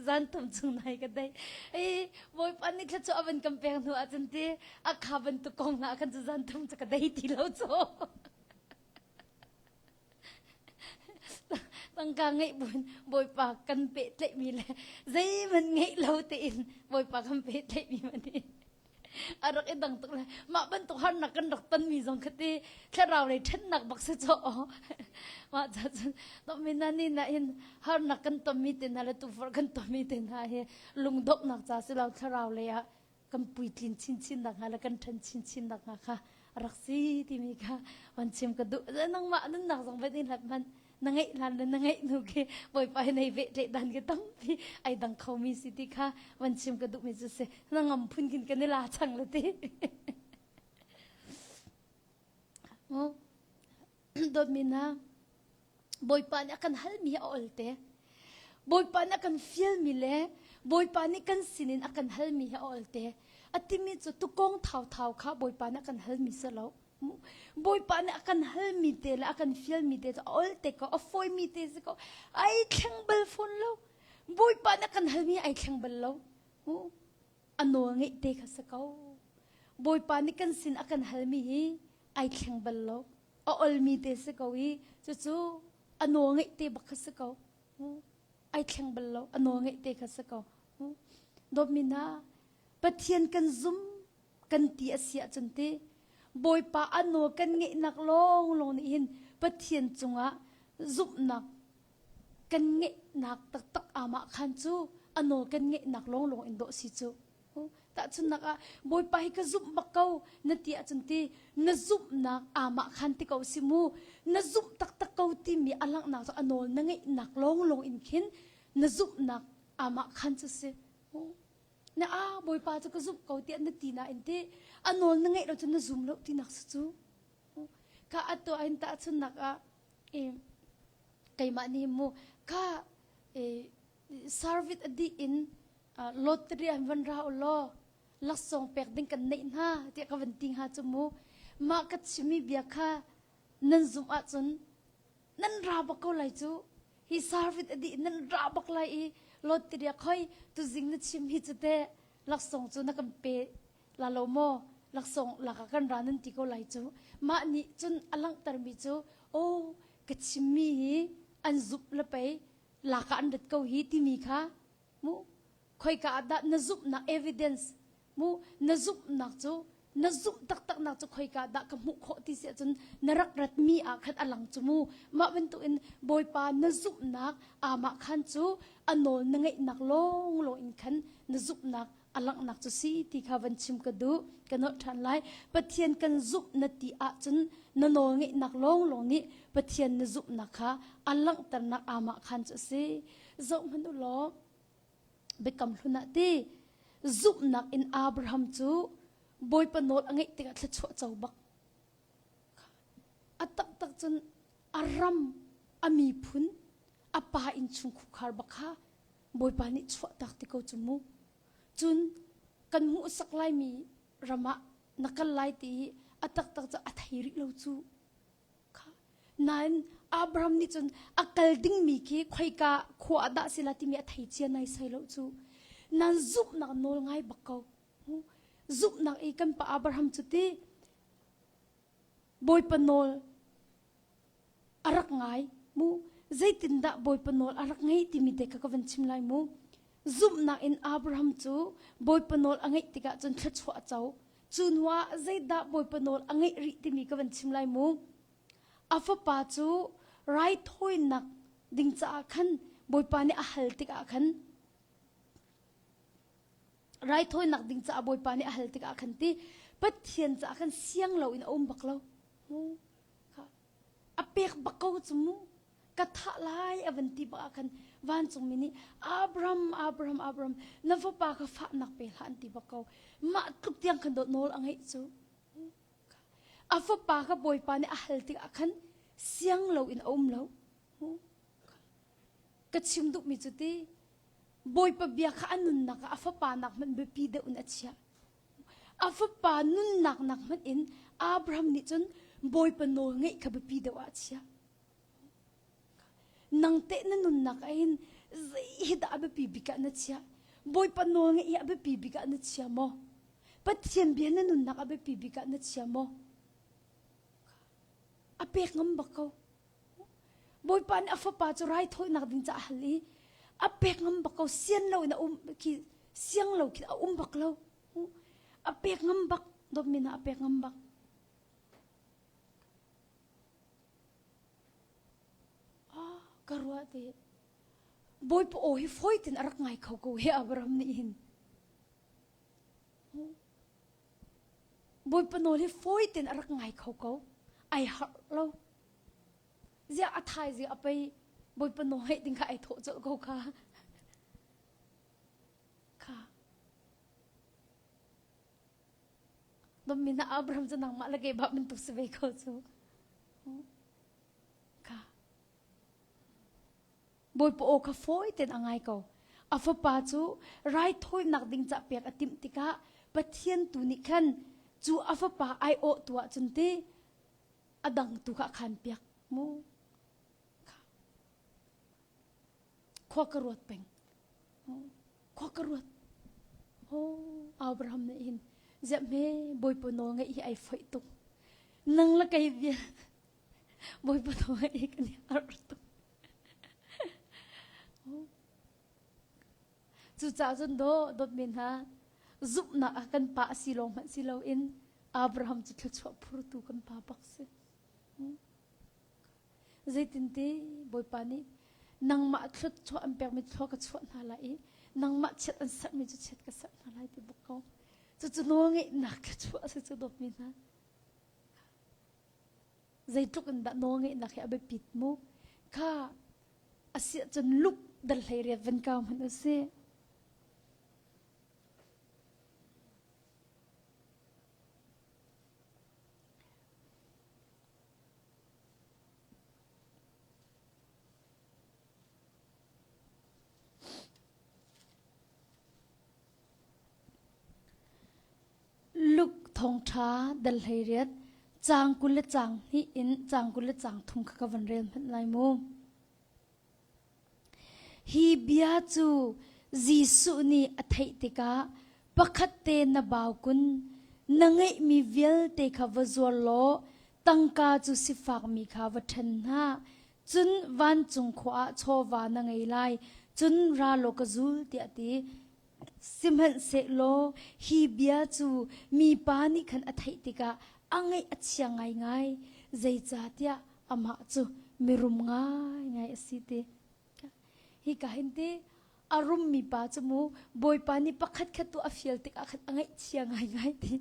Zan thum chung nai ka dei. Ei Bawipa nih thluachuah a van kan pek hnu ahcun ti a kha bantuk kong hna khan cu zan thum cu ka dei ti lo cu. Tangka ngeih buin Bawipa kan pehtlaihmi le zeihmanh ngeih lo tein Bawipa kan pehtlaihmi man hi a rak i dang tuk le mah bantuk harnak kan rak tonmi zong kha ti thlarau lei ṭhennak bak si caw mah ca cun domina ni na in harnak kan tonmi te hna le tuforh kan tonmi te hna hi lungdonghnak ca si lo thlarau lei ah kan puitlin chinchin nak hnga le kan ṭhan chinchin nak hnga kha rak si timi kha van chim ka duh nangmah nunnak zong van in hlat hmanh na ngeih hlan le na ngeih hnu khi bawipa hi nei ve ṭeh dan khi tampi ai dang khomi si ti kha van chim ka duhmi cu si na ngam phun khin kan i la chang le ti dawtmi hna Bawipa nih a kan halmi a ol te. Bawipa nih a kan fialmi le Bawipa nih kan sinin a kan halmi hi a ol te. A timi cu tukong thauthau kha Bawipa nih a kan halmi si lo. Bawipa nih a kan halmi te le a kan fialmi te cu a ol te ko, a fawimi te si ko. Ai thleng bal fawn lo. Bawipa nih a kan halmi ai thleng bal lo. A nawl ngeih te kha si ko. Bawipa nih kan sin a kan halmi hi ai thleng bal lo. A olmi te si ko i cucu a nawl ngeih te bak kha si ko. Ai thleng bal lo. A nawl ngeih te kha si ko. Dawtmi hna, Pathian kan zum kan ti a si ahcun ti Bawipa a nawl kan ngeihnak lawnglawng nih hin Pathian cungah zumhnak kan ngeihnak taktak amah khan cu a nawl kan ngeihnak lawnglawng in dawh si cu. Tahchunhnak ah Bawipa hi ka zumh bak ko na ti ahcun ti na zumhnak amah khan ti ko si mu na zumh taktak ko timi a langhnak cu a nawl na ngeihnak lawnglawng in khin na zumhnak amah khan cu si. Na a Bawipa cu ka zumh ko tiah na ti nain ti a nawl na ngeih lo cun na zum lo tinak si cu. Ka atu ah hin tahchunhnak ah keimah nih mu ka service a dih in lottery an van ra u law laksawng pek ding kan neih hna tiah ka van ti hnga cu mu mah ka chimmi bia kha nan zumh ahcun nan ra bak ko lai cu hi service a dih nan ra bak lai i lottery khoi tuzing na chim hi cu teh laksawng cu na kan pe la lo maw laksawng lak ah kan ra nan ti ko lai cu mah nih cun a langhtermi cu aw ka chimmi hi an zumh le pei lak ah an rat ko hi timi kha mu khoika ah dah na zumhnak evidence mu na zumhnak cu na zumh taktaknak cu khoika dah ka hmuh khawh ti si ahcun na rak ratmi ah khan a lang cu mu mah bantukin bawipa na zumhnak amah khan cu a nawl na ngeihnak lawng lawng in khan na zumhnak a langhnak cu si ti kha van chim ka duh ka nolh ṭhan lai Pathian kan zumh na ti ahcun na nawl ngeihnak lawnglawng nih Pathian na zumhnak kha a langhternak amah khan cu a si zoh hmanh u law biakam hlun ah ti zumhnak in Abraham cu Bawipa nawl a ngeih tikah thluachuah co bak a taktak cun a ram a miphun a pa innchung khukhar bak kha Bawipa nih chuahtak ti ko cu mu. Cun kan hmuhsak laimi ram ah na kal lai ti hi a taktak cu a thei rih lo cu. Kha. Nain Abraham nih cun a kal dingmi khi khoika khua ah dah si la timi a thei cia nai sai lo cu. Nan zumhnak nawl ngai bak ko. Zumhnak i kan pa Abraham cu ti Bawipa nawl a rak ngai mu zeitindah Bawipa nawl a rak ngeih timi te kha ka van chim lai mu zumhnak in Abraham cu Bawipa nawl a ngeih tikah cun thluachuah a co cu hnuah zeidah Bawipa nawl a ngeih rih timi ka van chim lai mu a fapa cu raithawinak ding caah khan Bawipa nih a hal tikah khan raithawinak ding caah Bawipa nih a hal tikah khan ti Pathian caah khan siang lo in a um bak lo a pek bak ko cu mu ka thah lai a van ti bak ah khan vancungmi nih Abraham Abraham Abraham na fapa kha fahnak pe hlah an ti bak ko mah tluk tiang khan dawt nawl a ngeih cu a fapa kha bawipa nih a hal tikah khan siang lo in a um lo ka chim duhmi cu ti bawipa bia kha a nunnak ah a fapa nak hmanh biapi deuh in a chiah A fapa nunnak nak hmanh in Abraham nih cun Bawipa nawl ngeih kha biapi deuh ah a chiah. Nang teh na nunnak ah hin Zei hi dah a biapi bik ah na chiah? Bawipa nawl ngeih hi a biapi bik ah na chia maw? Pathian bia na nunnak a biapi bik ah na chia maw? A pek ngam bak ko. Bawipa nih a fapa cu raithawinak ding caah a hal i a pek ngam bak ko sian lo in a um khi siang lo khi a um bak lo. A pek ngam bak dawtmi hna a pek ngam bak. Ah, ka ruah te. Bawipa aw hi fawi tin a rak ngai kho ko hi Abraham nih hin. Bawipa nawl hi fawi tin a rak ngai kho ko. Ai harh lo. Ziah a thaizing a pei Bawipa nawl ngaih ding kha ai thawh colh ko kha. Kha. Dawtmi na Abraham cu nangmah le keimah bantuk si ve ko cu. Kha. Bawipa aw kha fawi tein a ngai ko. A fapa cu raithawinak ding cah pek a timh tikah Pathian tu nih khan cu a fapa aiawh tu ah cun ti a dang tu kha a khan piak mu. Kha. Khua ka ruat peng. Khua ka ruat. Oh, Abraham nih hin ziah hme Bawipa nawl ngeih hi ai foih tuk. Nang le kei bia Bawipa nawl ngeih hi kan i harh tuk. Cucaah cun daw dawtmi hna zumhnak ah kan pa a si lawng hmanh si loin Abraham cu thluachuah phurtu kan pa bak si. Zeitinti Bawipa nih nangmah thluachuah an pekmi thlua ka chuah hna lai i nangmah chiat an serhmi cu chiat ka serh hna lai ti bak ko. Cucu nawlngeihnak thluachuah a si cu dawtmi hna. Zeitluk in dah nawlngeihnak hi a biapit mu? Kha a si ahcun lup dal hlei riat van kau hmanh u sih. Luke thawngṭha dal 18 caang 20 le caang hnih in caang 20 le caang thum kha ka van rel hmanh lai mu. Hi bia cu Jesuh nih a theih tikah pakhat te na bau kun, na ngeihmi vialte kha va zuar law tangka cu sifakmi kha va ṭhen hna. Cun vancung khua ah chawva na ngei lai, cun ra law ka zul tiah a ti. Sihmanhsehlaw hi bia cu mipa nih khan a theih tikah a ngaih a chia ngaingai, zeicahtiah amah cu mirum ngaingai a si ti. Hika hin ti a rummi pa cu mu Bawipa nih pakhat khat tu a fial tikah khan a ngaihchia ngaingai ti.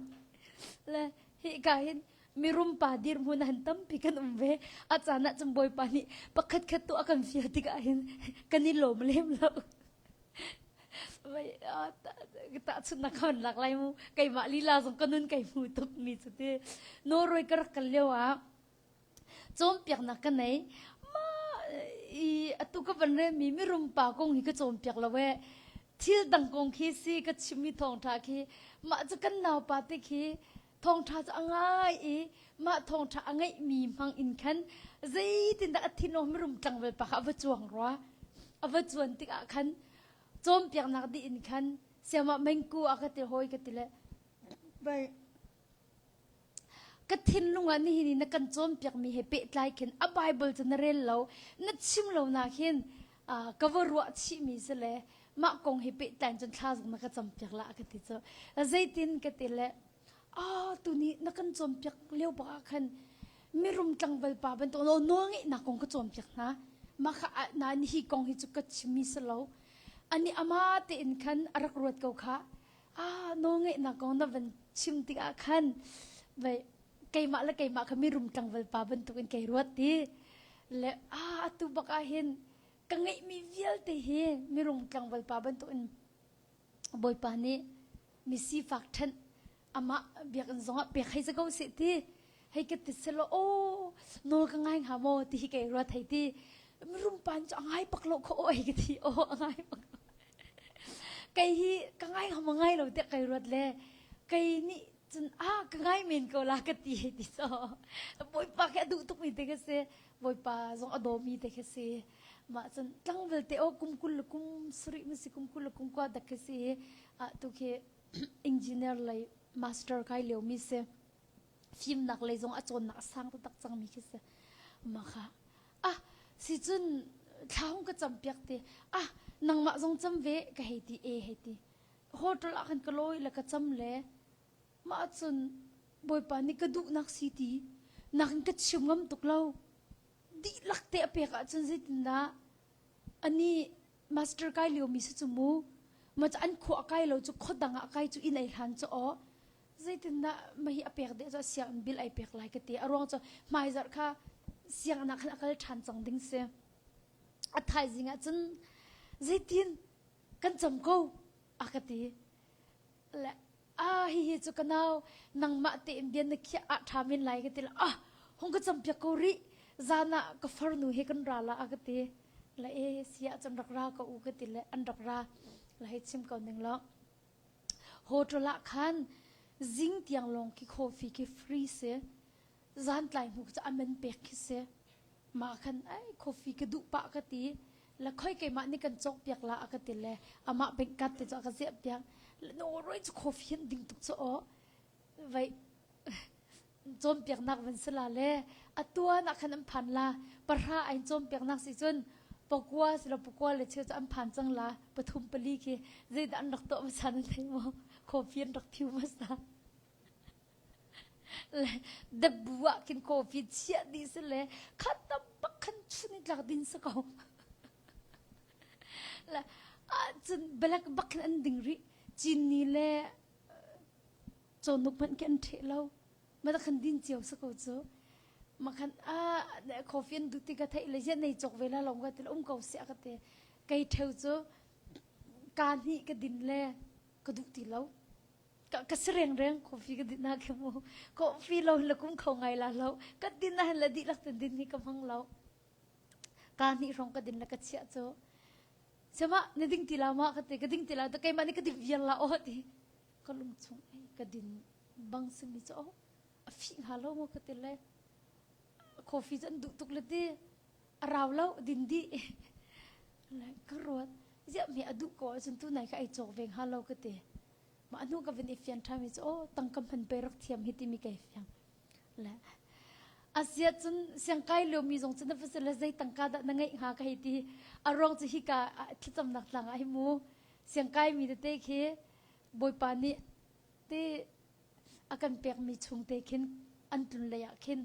Le hika hin mirum pa dirhmun han tampi kan um ve. A caan ah cun Bawipa nih pakhat khat tu a kan fial tikah hin kan i lawm lem lo. Tahchunhnak ka lak lai mu keimah lila zong ka nun kai hmu tuk mi cu ti Norway ka rak kal lio ah cawnpiaknak ka nei ma i atu ka van rel mi mirum pa kong hi ka cawnpiak lo e thil dang kong khi si ka chimmi thawngtha khi mah cu kan naupa te khi thawngtha cu a ngai i mah thawngtha a ngeihmi hmang in khan zeitindah a thinlung mirum tlangval pa kha a va cuang rua a va cuan tikah khan cawnpiaknak dih in khan siamah mengku a ka ti hawi ka ti le bai ka thinlung ah nihin na kan cawnpiakmi he pehtlai khin a Bible cu na rel lo na chim lo nak hin ka va ruah chihmi si le mah kong he pehtlai cun thla zong na ka campiak la ka ti cu zeitin ka ti le ah tuni na kan cawnpiak lio bak ah khan mirum tlangval pa bantuk no nawl ngeihnak kong ka cawnpiak hna mah kha nain hi kong hi cu ka chimmi si lo ani ama tein khan a rak ruat ko kha ah nawl ngeihnak kong na van chim tikah khan vai keimah le keimah kha mirum tlangval pa bantuk in kei ruat ti le ah atu bak ah hin ka ngeihmi vialte hi mirum tlangval pa bantuk in Bawipa nih mi sifak ṭhenh amah biakinn zongah pek hei si ko seh ti hei ka ti selaw aw nawl ka ngai hnga maw ti hi kei ruat hei ti mirum pa cu a ngai pak lo kho aw hei ka ti aw a ngai pak kei hi ka ngai hnga maw ngai lo tiah kai ruat le kei nih. Cun ah ka ngai men ko la ka ti hei ti so. Bawipa khi a duh tukmi te ka si. Bawipa zong a dawmi te khi si. Mah cun tlangval te aw kum 20 le kum sarih ma si kum 20 le kum kua dak khi si. Ah tu khi engineer lei master kai lio mi si. Fimnak lei zong a cawnnak a sang taktak cangmi khi si. Mah kha ah si cun thla hung ka cam piak te ah nangmah zong cam ve ka hei ti e hei ti. Hotel ah khan ka lawi le ka cam le mah cun Bawipa nih ka duhnak si ti nakin ka chim ngam tuk lo. Dihlak te a pek ahcun zeitindah ani master kai lio mi si cu mu ma cu an khua kai lo cu khua dang ah kai cu inn ei hlan cu aw zeitindah mahi a pek deh cu sianginn bill ai pek lai ka ti a ruang cu hmaizarh kha sianginn ah khan a kal ṭhan cang ding si a thaizing ah cun zeitin kan cam ko a ka ti le ah hihi cu ka nau nangmah tein bia na khiah ah ṭha men lai ka ti le ah hung ka campiak ko rih zan ah ka farnu he kan ra la a ka ti le e si ah cun rak ra ko u ka ti le an rak ra la hei chim ko ning lo hotel ah khan zing tiang lawng khi coffee khi free si zan tlai hnu cu a man pek khi si mah khan ai coffee ka duh pah ka ti la khoi keimah nih kan cawk piak la a ka ti le amah bank card te cu a ka ziah piak le no roi cu coffee an ding tuk cu aw vai cawnpiaknak van si la le a tuan ah khan an phan la pahra ain cawnpiaknak si cun pakua si lo pakua le cheu cu an phan cang la pathum pali khi zeidah an rak tuah hmasa nan thei maw coffee an rak thiu hmasa Le depbu ah khin coffee chiah dih si le khat tam bak khan chun in tlak din si ko. Le ah cun black bak khin an ding rih. Cini le cawnuk hmanh khi an ṭheh lo. Ma khan din cio si ko cu. Ma khan ah coffee an duh ti ka theih le ziah nei cawk ve la lawng ka ti le um ko siah ka ti. Kei ṭheu cu ka hnih ka din le ka duh ti lo. Ka si rengreng coffee ka din na khi mu coffee lo la kum kho ngai la lo ka din na la dihlak ten din hi ka hmang lo ka hnih hrawng ka din la ka chiah cu sema na ding ti la ma ka ti ka ding ti la ta keimah nih ka din viar la aw ti ka lung chung ei ka din bang simi cu oh a fih hnga lo maw ka ti le coffee cu an duh tuk le ti a rau lo din dih le ka ruat ziah mi a duh ko ahcun tu nai ka ei cawk ve hnga lo ka ti Mah hnu ka vun i fian ṭhanmi cu aw tangka hman pei rak thiam hi timi kai fiang. Le asia cun siangkai liomi zong cu na va le zei tangka dah na ngeih hnga ka hei ti. A ruang cu hika thlacamnak tlang ah hi mu siangkai mi tete khi Bawipa nih te a kan pekmi chung te khin an tlun lei ah khin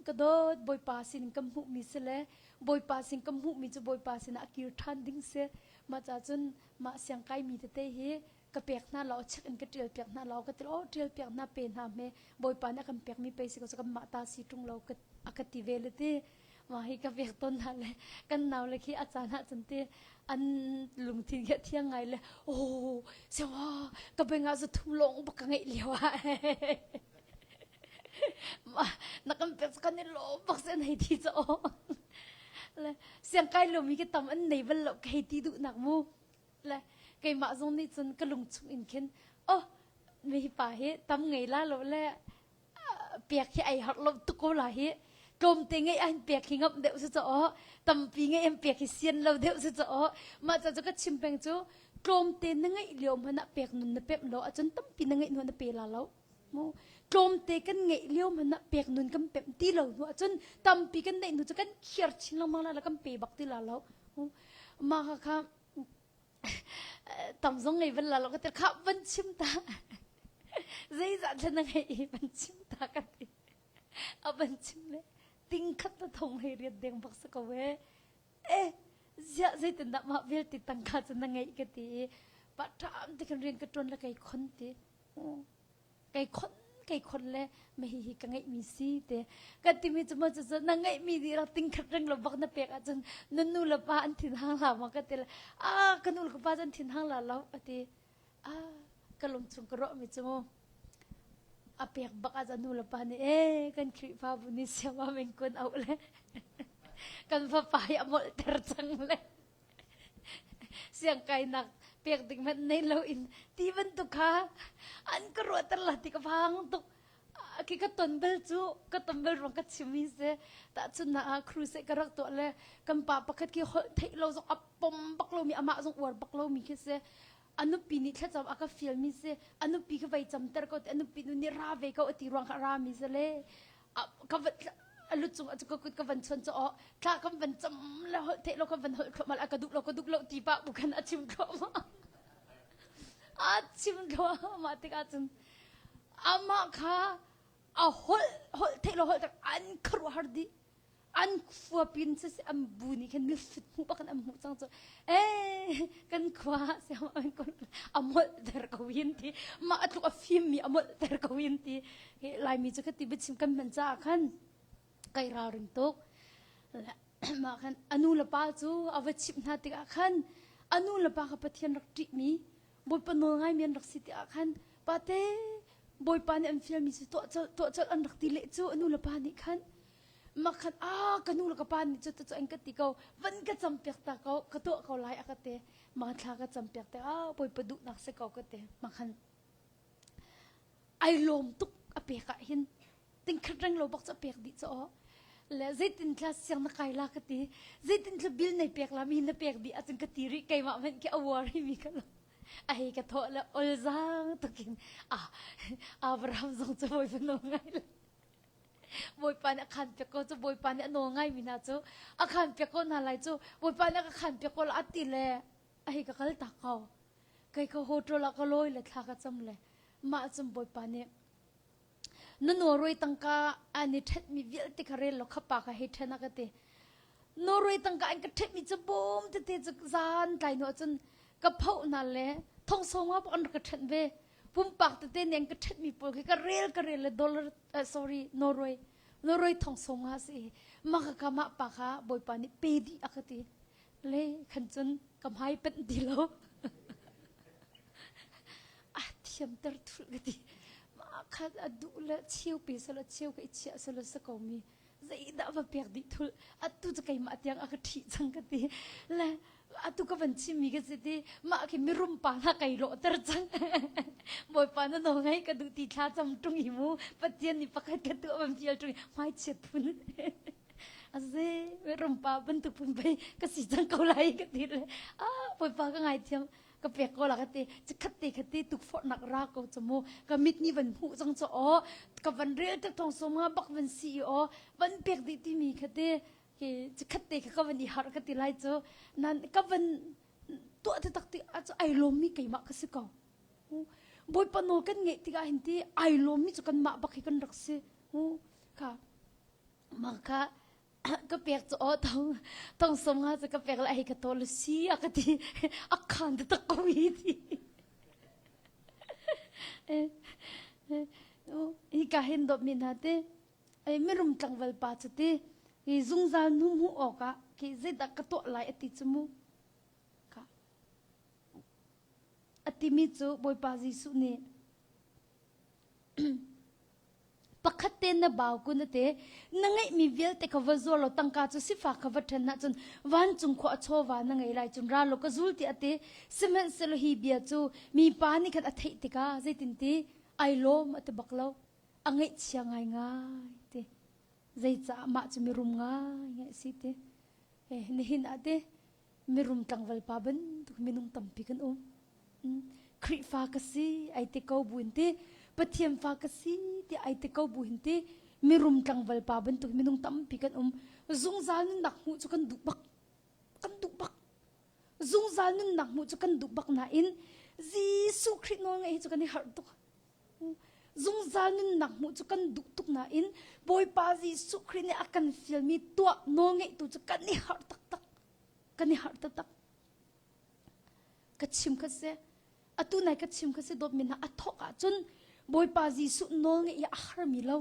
ka dawt Bawipa sin ka hmuhmi si le Bawipa sin ka hmuhmi cu Bawipa sinah a kir ṭhan ding si. Mah ca cun mah siangkai mi tete hi ka pek hna lo check in ka ṭial piak hna lo ka ti oh ṭial piak hna pe hna hme Bawipa nih a kan pekmi pei si ko cu kanmah ta si ṭung lo a ka ti ve le ti mah hi ka pek tawn hna le kan nau le khi a caan ah cun ti an lungthin khi a thiang ngai le oh siawa ka beng ah zathum lawng bak ka ngeih lio ah na kan pek kan i lawm bak sen hei ti cho le siang kai lomi ki tam an nei bal lo ka hei ti duh nak mu le keimah zong nih cun ka lung chung in khin oh mi hi pa hi tam ngei la lo le pek hi ai har lo tuk ko la hi tlawmte ngei an pek hi ngam deuh su cho tampi ngei an pek hi sian lo deuh su cho mah ca cu ka chim peng cu tlawmte na ngeih lio hmanh ah pek nun na pemh lo ahcun tampi na ngeih hnu na pe la lo mu tlawmte kan ngeih lio hmanh ah pek nun kan pemh ti lo hnu ahcun tampi kan neih hnu cu kan khiar chin lengmang la la kan pe bak ti la lo mah kha kha tam zong ngei bal la lo ka ti kha van chim ta zeizah thlen na ngei i van chim ta ka ti a van chim le ting khat na thong hei riat deng bak sa ko e eh ziah zeitindah mah vialte tangka cu na ngeih ka ti i pa ṭam te khan rian ka ṭuan le kai khon ti Kai khon kai khon le ma hi hi ka ngeihmi si te kan timi cu maw cu na ngeihmi nih rak ting khat reng lo bak na pek ahcun na nu le pa an thin hang hlah ma ka ti le ah ka nu le ka pa cu an thin hang la lo a ti ah ka lung chung ka ruahmi cu mu a pek bak ah nu le pa nih eh kan Khrihfabu nih siama meng kun auh le kan fapa hi a molhter cang le siangkainak. Pek ding hmanh nei lo in ti bantuk kha an ka ruahter la ti ka phang tuk. Khi ka ton bel cu ka ton bel ruang ka chim hi si. Tahchunhnak ah crusade ka rak tuah le kan pa pakhat khi holh theih lo zong a pom bak lomi amah zong uar bak lomi khi si. A nupi nih thlacam a ka fialmi si. A nupi kha vei camter ko ti a nupi nu nih ra ve ko a ti ruang kha a rami si le ka van a lu cung ah ka kut ka van chuan cu aw thla kan van cam le holh theih lo kan van holh thluahmah a ka duh lo ka duh lo ti pa bu khan a chim thluahmah a chim thluahmah tikah cun amah kha a holh holh theih lo holh tak an khuaruahhar dih an khua pin si an bu nih khan mifut hmuh bak in an hmuh cang cu eh kan khua a molh ter ko hin ti mah a tluk a fim mi a molh ter ko hin ti laimi cu khati biachim kan hman caah khan kai ralring tuk mah khan anu le pa cu a va chimh hna tikah khan anu le pa kha Pathian rak ṭih mi Bawipa nawl ngai mi an rak si tikah khan pate Bawipa nih an fialmi cu tuah colh tuah colh an rak ti leh cu anu le pa nih khan mak khan a ka nu le ka pa nih cu cu an ka ti ko van ka cam piak ta ko ka tuah ko lai a ka te ma thla ka cam piak te a Bawipa duhnak si ko ka te ma khan ai lawm tuk a pek ah hin tingkhat reng lo bak cu a pek dih cu aw le zeitin thla siang na kai la ka ti zeitin thla bil nei pek la mi na pek dih ahcun ka ti rih keimah hmanh khi a worry mi ka lo a hei ka thawh le ol zang tukin ah Abraham zong cu bawipa nawl ngai le bawipa nih a khan piak ko cu bawipa nih a nawl ngai mi hna cu a khan piak ko hna lai cu bawipa nih a ka khan piak ko la a ti le a hei ka kal tak ko kei ka hotel ah ka lawi le thla ka cam le mah cun bawipa nih na Norway tangka an i ṭhenhmi vialte kha rel law kha pa kha hei ṭhen a ka ti. Norway tangka an ka ṭhenhmi cu bawm tete cu zan tlai hnu ahcun ka phoh hna le thong sawm ah an rak ka ṭhenh ve. Pumpak tete nih an ka ṭhenhmi pawl khi ka rel ka rel le dollar uh, sorry Norway Norway thong sawm nga si. Mah ka ka mah pa kha Bawipa nih pe dih a ka ti. Le khan cun ka hmai panh ti lo. A thiamter thulh ka ti. Mah kha a duh le cheu pe selaw cheu ka i chiah selaw si ko mi zeidah va pek dih thulh atu cu keimah tiang a ka ṭhih cang ka ti le atu ka van chimmi ka si ti mah khi mirum pa hna kai lawhter cang bawipa na nawl ngai ka duh ti thla cam ṭung i mu pathian nih pakhat ka tuah van fial ṭung i hmaichiat phun Aze mirum pa bantuk phun pei ka si cang ko lai ka ti le ah bawipa ka ngaithiam ka pek ko la ka ti khat te khat te tukforhnak ra ko chu mu ka mit nih van hmuh cang chu aw ka van rel te thong som nga bak van si i aw van pek dih ti mi kha te ke khat te kha ka van i har ka ti lai chu nan ka van tuah te tak ti a chu ai lawm mi keimah ka si ko bawipa nawl kan ngeih tikah hin ti ai lawm mi chu kan mah bak hi kan rak si kha mah kha ka pek cu aw tong tong som nga cu ka pek la hei ka to lu si a ka ti a khan te tak ko hi ti hi ka hin dop mi hna te ai mirum tlangval pa cu ti hi zungzal nu hmu awk ah khi zeidah ka tuah lai ati cu mu ka atimi cu bawipa Jesuh nih Pakhat te na bau kun ate na ngeihmi vialte kha va zuar law tangka cu sifak kha va ṭhen ahcun vancung khua a chawva na ngei lai cun ra law ka zul tiah a ti. Sihmanhsehlaw hi bia cu mipa nih khan a theih tikah zeitinti ai lawm a ti bak lo. A ngaihchia ngaingai ti. Zeicah mah cu mirum ngaingai a si ti. Eh, nihin ah ti mirum tlangval pa bantuk minung tampi kan um. Khrihfa ka si ai ti ko buin ti Pathian fa ka si ti ai ti ko buin ti mirum tlangval pa bantuk minung tampi kan um zungzal nunnak hmuh cu kan duh bak kan duh bak zungzal nunnak hmuh cu kan duh bak nain Jesuh Khrih nawl ngaih hi cu kan i harh tuk zungzal nunnak hmuh cu kan duh tuk nain Bawipa Jesuh Khrih nih a kan fialmi tuah nawl ngeihtu cu kan i harh taktak kan i harh taktak ka chim kha si atu nai ka chim kha si dawtmi hna a thawk ahcun Bawipa Jesuh nawl ngeih hi a harmi lo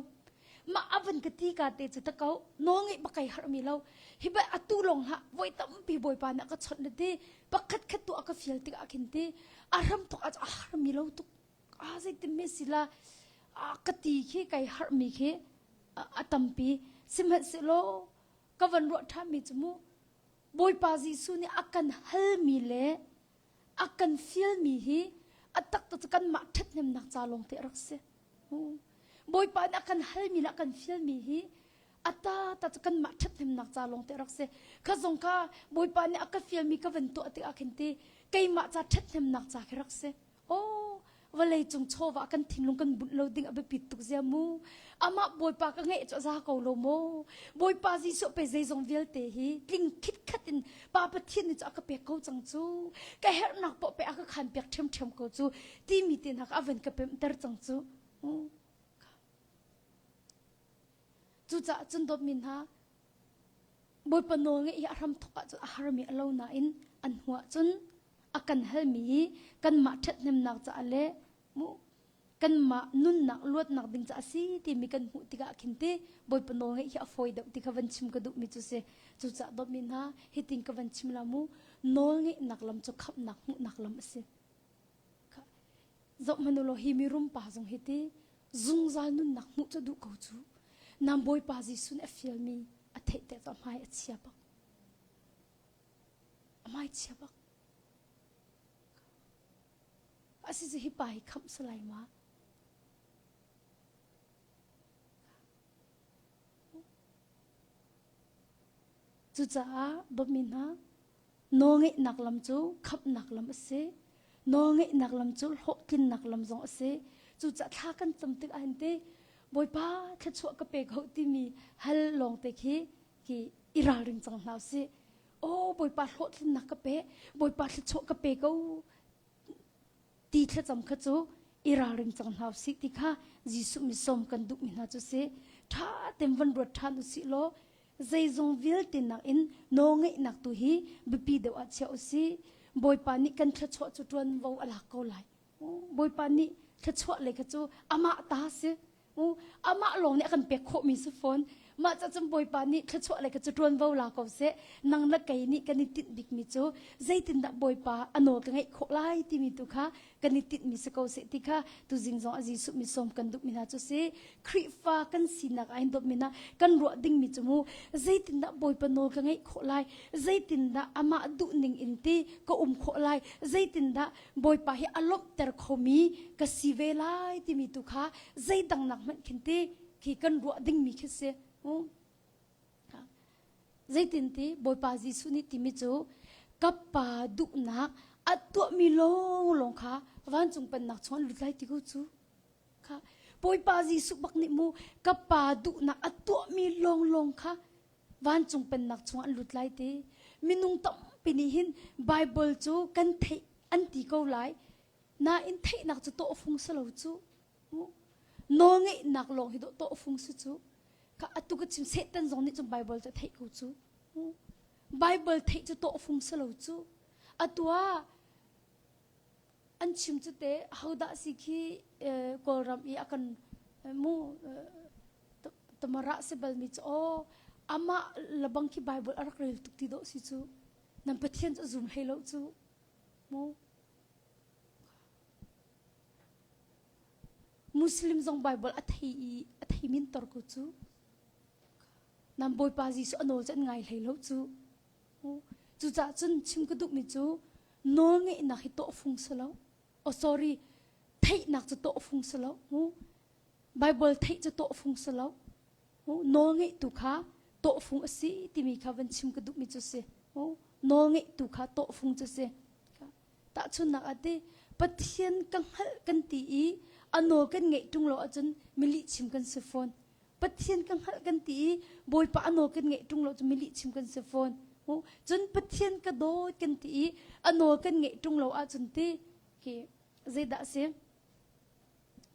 mah a van ka ti ka te cu ta ko nawl ngeih bak kai harmi lo hi ba atu lawng hlah voi tampi Bawipa nih a ka chawnh le ti pakhat khat tu a ka fial tikah khin ti a hram thawk ah a harmi lo tuk a zeitin me sila a ka ti khi kai harmi khi a tampi sihmanhsehlaw ka van ruah ṭhanmi cu mu Bawipa Jesuh nih a kan halmi le A kan fialmi hi a tak cu kanmah ṭhathnemnak ca lawng te a rak si. Bawipa nih a kan halmi le a kan fialmi hi a ta ta cu kanmah ṭhathnemnak ca lawng te a rak si. Kha zong kha Bawipa nih a ka fialmi ka van tuah tikah khin ti keimah ca ṭhathnemnak ca khi rak si. Aw, vawlei cung chawva kan thinlung kan bunh lo ding a biapit tuk zia mu. Amah Bawipa ka ngeih cu a za ko lo maw? Bawipa Jesuh pe zeizong vialte hi tling khitkhat in Pa Pathian nih cu a ka pek ko cang cu. Ka herhnak poh pe a ka khan piak ṭhiamṭhiam ko cu timi te hna kha a van ka pemhter cang cu. Cucaah cun dawtmi hna, Bawipa nawl ngeih hi a hramthawk ahcun a harmi a lo nain an hnu ahcun a kan halmi hi kanmah ṭhathnemnak caah le mu kanmah nunnak luatnak ding caah a si timi kan hmuh tikah khin ti Bawipa nawl ngeih hi a fawi deuh ti kha van chim ka duhmi cu si. Cucaah dawtmi hna hitin ka van chim la mu nawl ngeihnak lam cu khamhnak hmuhnak lam a si. Zoh hmanh u law hi mirum pa zong hi ti zungzal nunnak hmuh cu duh ko cu. Nam Bawipa Jesuh nih a fialmi a theih te cu a hmai a chia bak. A hmai chia bak. Asi cu hi pa hi khamh si lai ma? Cucaah bawmmi hna Nawlngeihnak lam cu khamhnak lam a si. Nawlngeihnak lam cu hlawhtlinnak lam zong a si. Cucaah thla kan cam tik ahhin ti Bawipa thluachuah ka pe ko timi hal lawng te khi khi i ralring cang hna usih. Aw Bawipa hlawhtlinnak ka pe, Bawipa thluachuah ka pe ko ti thlacam kha cu i ralring cang hna usih ti kha Jesuh mi sawm kan duhmi hna cu si. Ṭha tein van ruat ṭhan usih law zeizong vialte nakin nawlngeihnak tu hi biapi deuh ah chia usih. Bawipa nih kan thluachuah cu ṭuanvo a lak ko lai. Bawipa nih thluachuah lei kha cu amah ta si. Amah lawng nih a kan pek khawhmi si fawn. Mah ca cun Bawipa nih thluachuah lei kha cu ṭuanvo la ko seh. Nang le kei nih kan i tinh bikmi cu zeitindah Bawipa a nawl ka ngeih khawh lai timi tu kha kan i tinhmi si ko seh ti kha tuzing zong a Jesuh mi sawm kan duhmi hna cu si. Khrihfa kan sinak ah hin dawtmi hna kan ruah dingmi cu mu zeitindah Bawipa nawl ka ngeih khawh lai zeitindah amah duhning in ti ka um khawh lai zeitindah Bawipa hi a lawmhter khomi ka si ve lai timi tu kha zeidang nak hmanh khin ti khi kan ruah dingmi khi si. Zeitinti Bawipa Jesuh nih timi cu ka pa duhnak a tuahmi lawnglawng kha vancung pennak chung an lut lai ti ko cu. Kha Bawipa Jesuh bak nih mu ka pa duhnak a tuahmi lawnglawng kha vancung pennak chung an lut lai ti. Minung tampi nih hin Bible cu kan theih an ti ko lai. Nain theihnak cu tawhfung si lo cu. Nawlngeihnak lawng hi dawh tawhfung si cu. Ka atu ka chim Satan zong nih cun Bible cu a theih ko cu. Bible theih cu tawhfung si lo cu. Atu ah an chim cu te hodah si khi Kawlram i a kan mu tamara si balmi cu aw amah labang khi Bible a rak rel tuk ti dawh si cu. Nan Pathian cu a zum hlei lo cu. Mu Muslim zong Bible a thei i a thei min tor ko cu. Nan Bawipa Jesuh a nawl cu an ngai hlei lo cu. Cucaah cun chim ka duhmi cu nawl ngeihnak hi tawhfung si lo. Oh sorry, theihnak cu tawhfung si lo. Bible theih cu tawhfung si lo. Nawl ngeihtu kha tawhfung a si timi kha van chim ka duhmi cu si. Nawl ngeihtu kha tawhfung cu si. Tahchunhnak ah ti Pathian ka hngalh kan ti i a nawl kan ngeih ṭung lo ahcun mi chim kan si fawn. Pathian ka hngalh kan ti i Bawipa a nawl kan ngeih ṭung lo cun mi chim kan si fawn. Cun Pathian ka dawt kan ti i a nawl kan ngeih ṭung lo ahcun ti khi zeidah a si?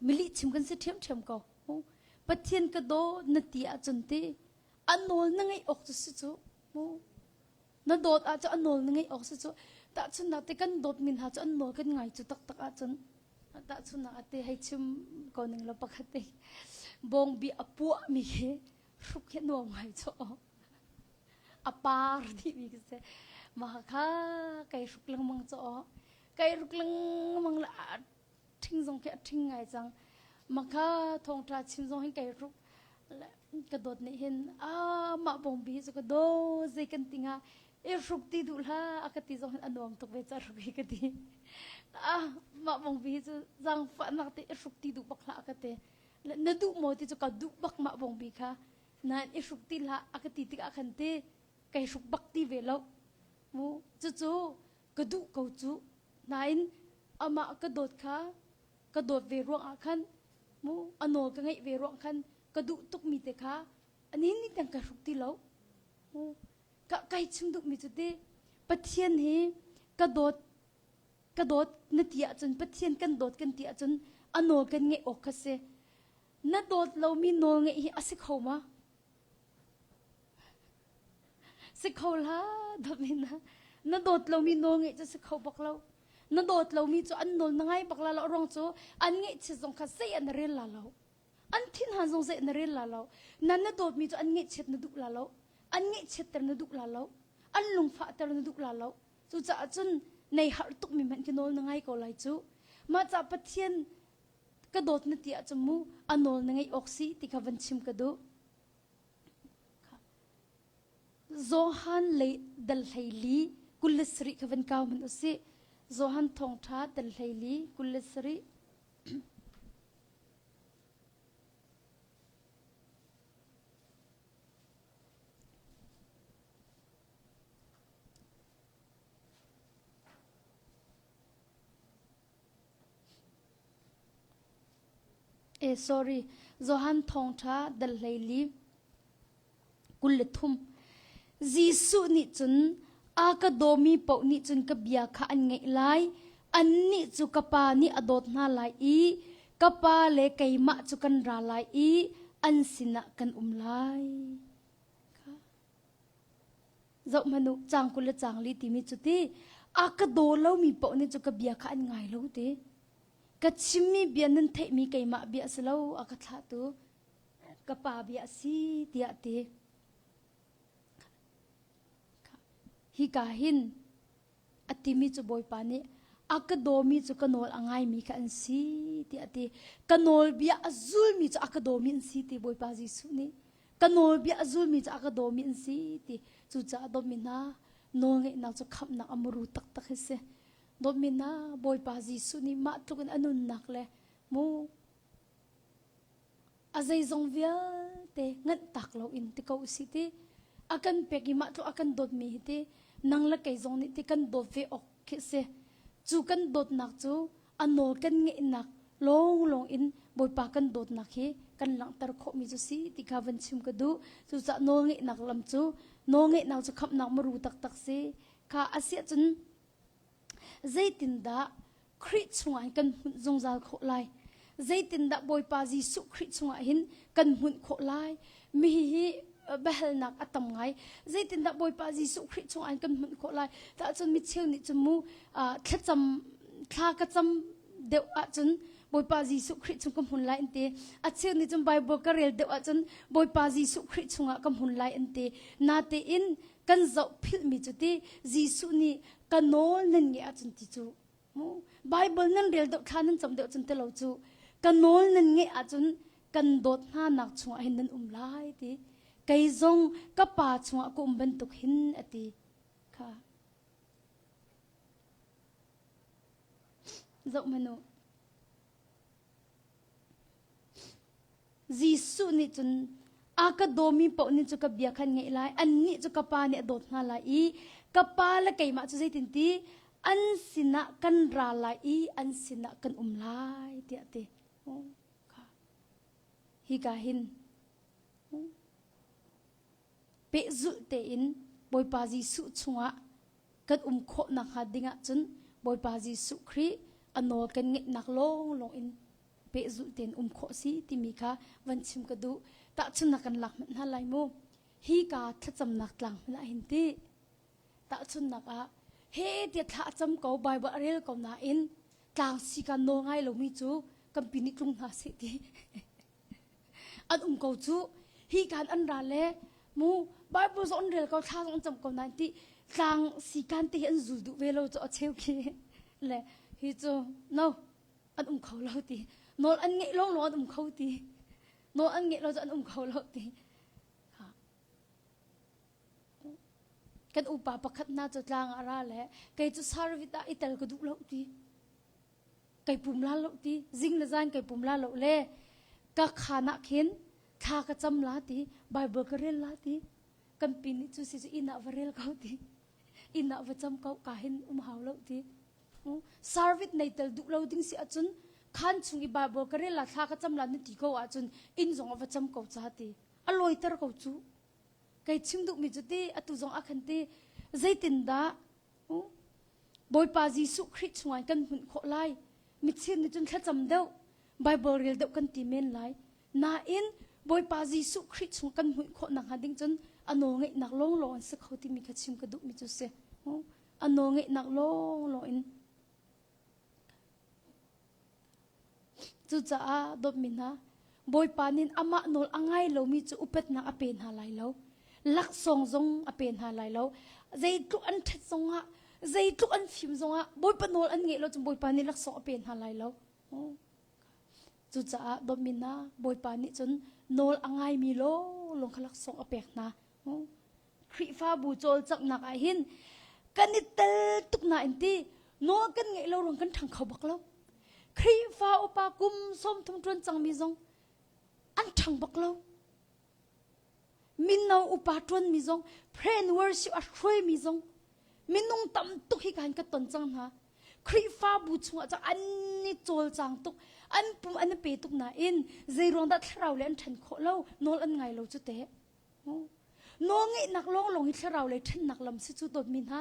Mi chim kan si ṭhiamṭhiam ko. Pathian ka dawt na ti ahcun ti a nawl na ngeih awk cu si cu. Na dawt ahcun a nawl na ngeih awk si cu. Tahchunhnak te kan dawtmi hna cu an nawl kan ngai cu taktak ahcun tahchunhnak ah te hei chim ko ning law pakhat te bawngbi a puahmi khi hruk hi nuam ngai cu a par dihmi khi si mah kha kai hruk lengmang cu kai hruk lengmang le ṭhing zong khi a ṭhing ngai cang maka thawngṭha chim zong hin kai ruk ka dawt nih hin ah mah bawngbi hi cu ka daw zei kan tinga. I hruk ti duh hlah a ka ti zong hin a nuam tuk ve ca hruk hi ka ti. Ah mah bongpi hi cu zaangfahnak te i hruk ti duh bak hlah a ka ti. Na duh maw ti cu ka duh bak mah bongpi kha. Nain i hruk ti hlah a ka ti tikah khan ti kai hruk bak ti ve lo. Mu cucu ka duh ko cu. Nain amah ka dawt kha ka dawt ve ruangah khan mu a nawl ka ngeih ve ruang khan ka duh tukmi te kha ani ni tiang ka hruk ti lo. Mu ka kai chim duhmi cu ti Pathian hi ka dawt ka dawt na ti ahcun Pathian kan dawt kan ti ahcun a nawl kan ngeih awk kha si. Na dawt lomi nawl ngeih hi a si kho ma? Si kho hlah dawt na na dawt lomi nawl ngeih cu si kho bak lo. Na dawt lomi cu an nawl na ngai bak la lo ruang cu an ngeihchiat zong kha zei an rel la lo. An thinhan zong zei na rel la lo. Na na dawtmi cu an ngeihchiat na duh la lo. An ngeihchiatter na duh la lo. An lungfahter na duh la lo. Cucaah cun nei harh tukmi hmanh khi nawl na ngai ko lai cu. Mah ca Pathian ka dawt na ti ahcun mu a nawl na ngeih awk si ti kha van chim ka duh. Johan lei dal 14 27 kha van kau hmanh usih. Johan thawngṭha dal 14 27. Eh sorry, Johan thawngṭha dal 14 23. Jesuh nih cun a ka dawmi paoh nih cun ka bia kha an ngaih lai. Annih cu ka pa nih a dawt hna lai i ka pa le keimah cu kan ra lai i an sinah kan um lai. Zoh hmanh u, caang 20 le caang li timi cu ti a ka daw lomi paoh nih cu ka bia kha an ngai lo ti. Ka chimmi bia nan theihmi keimah bia a si lo, a ka thlahtu ka pa bia a si tiah ti. Hika hin a timi cu Bawipa nih a ka dawmi cu ka nawl a ngaimi kha an si tiah a ti. Ka nawlbia a zulmi cu a ka dawmi an si ti Bawipa Jesuh nih. Ka nawlbia a zulmi cu a ka dawmi an si ti. Cucaah dawtmi hna nawlngeihnak cu khamhnak a muru taktak hi si. Dawtmi hna Bawipa Jesuh nih mah tluk in a nunnak le mu A zeizong vialte nganh tak loin ti ko usih ti a kan pek i mah tluk a kan dawtmi hi ti nang le kei zong nih ti kan dawt ve awk khi a si. Cu kan dawtnak cu a nawl kan ngeihnak lawnglawng in Bawipa kan dawtnak hi kan langhter khawhmi cu si ti kha van chim ka duh. Cucaah nawl ngeihnak lam cu nawl ngeihnak cu khamhnak muru taktak si. Kha a si ahcun Zeitindah Khrih chungah hin kan hmunh zungzal khawh lai? Zeitindah Bawipa Jesuh Khrih chungah hin kan hmunh khawh lai? Mi hi biahalnak a tam ngai. Zeitindah Bawipa Jesuh Khrih chungah hin kan hmunh khawh lai? Tahcun mi cheu nih cun mu thlacam thla ka cam deuh ahcun Bawipa Jesuh Khrih chung ka hmun lai an ti. A cheu nih cun Bible ka rel deuh ahcun Bawipa Jesuh Khrih chungah ka hmun lai an ti. Natein kan zoh philhmi cu ti Jesuh nih ka nawl nan ngeih ahcun ti cu mu Bible nan rel deuh thla nan cam deuh cun ti lo cu ka nawl nan ngeih ahcun kan dawt hna nak chungah hin nan um lai ti kei zong ka pa chungah ka um bantuk hin a ti kha zoh hmanh u Jesuh nih cun a ka dawmi paoh nih cu ka bia khan ngaih lai annih cu ka pa nih a dawt hna lai i ka pa le keimah cu zeitinti an sinah kan ra lai i an sinah kan um lai tiah a ti. Hika hin pehzulh tein Bawipa Jesuh chungah kan um khawh nakhnga ding ahcun Bawipa Jesuh Khrih a nawl kan ngeihnak lawnglawng in pehzulh tein um khawh si timi kha van chim ka duh. Tahchunhnak kan lak hmanh hna lai mu. Hi ka thlacamnak tlang hmanh ah hin ti. Tahchunhnak ah he tiah thla a cam ko Bible a rel ko nain tlang si ka nawl ngai lomi cu kan pi nih tlung hna seh ti. An um ko cu. Hi kan an ra le mu Bible zong an rel ko thla zong an cam ko nain ti tlang si kan te hi an zul duh ve lo cu a cheu khi le hi cu no an um kho lo ti nawl an ngeih lawng lawng an um kho ti nawl an ngeih lo cu an um kho lo ti. Kan upa pakhat hna cu tlang ah ra le kei cu service ah i tel ka duh lo ti. Kai pum la lo ti. Zing le zan kai pum la lo le ka khan ah khin thla ka cam la ti. Bible ka rel la ti. Kan pi nih cu si cu inn ah va rel ko ti. Inn ah va cam ko ka hin um hau lo ti. Service nei tel duh lo ding si ahcun khan chung i Bible ka rel la thla ka cam la na ti ko ahcun inn zong ah va cam ko ca ti. A lawiter ko cu. Kei chim duhmi cu ti atu zong ah khan ti zeitindah Bawipa Jesuh Khrih chungah kan hmunh khawh lai michir nih cun thlacam deuh Bible rel deuh kan ti men lai nain Bawipa Jesuh Khrih chung kan hmunh khawh nakhnga ding cun a nawl ngeihnak lawnglawng an si kho timi kha chim ka duhmi cu si a nawl ngeihnak lawnglawng in Cucaah dawtmi hna, Bawipa nih amah nawl a ngai lomi cu upatnak a pe hna lai lo. Laksawng zong a pe hna lai lo. Zeitluk an ṭhat zongah, zeitluk an fim zongah Bawipa nawl an ngeih lo cun Bawipa nih laksawng a pe hna lai lo. Cucaah dawtmi hna, Bawipa nih cun nawl a ngaimi lawnglawng kha laksawng a pek hna. Khrihfabu cawlcanghnak ah hin kan i tel tuk nain ti nawl kan ngeih lo ruang kan ṭhang kho bak lo. Khrihfa upa kum 30 ṭuan cangmi zong an ṭhang bak lo. Mino upa ṭuanmi zong pray and worship a hruaimi zong minung tam tuk hi kan ka ton cang hna. Khrihfabu chungah cun an i cawlcang tuk, an pum an i pe tuk nain zeiruang dah thlarau le an ṭhen khawh lo, nawl an ngai lo cu teh. Nawlngeihnak lawnglawng hi thlarau lei ṭhennak lam si cu dawtmi hna.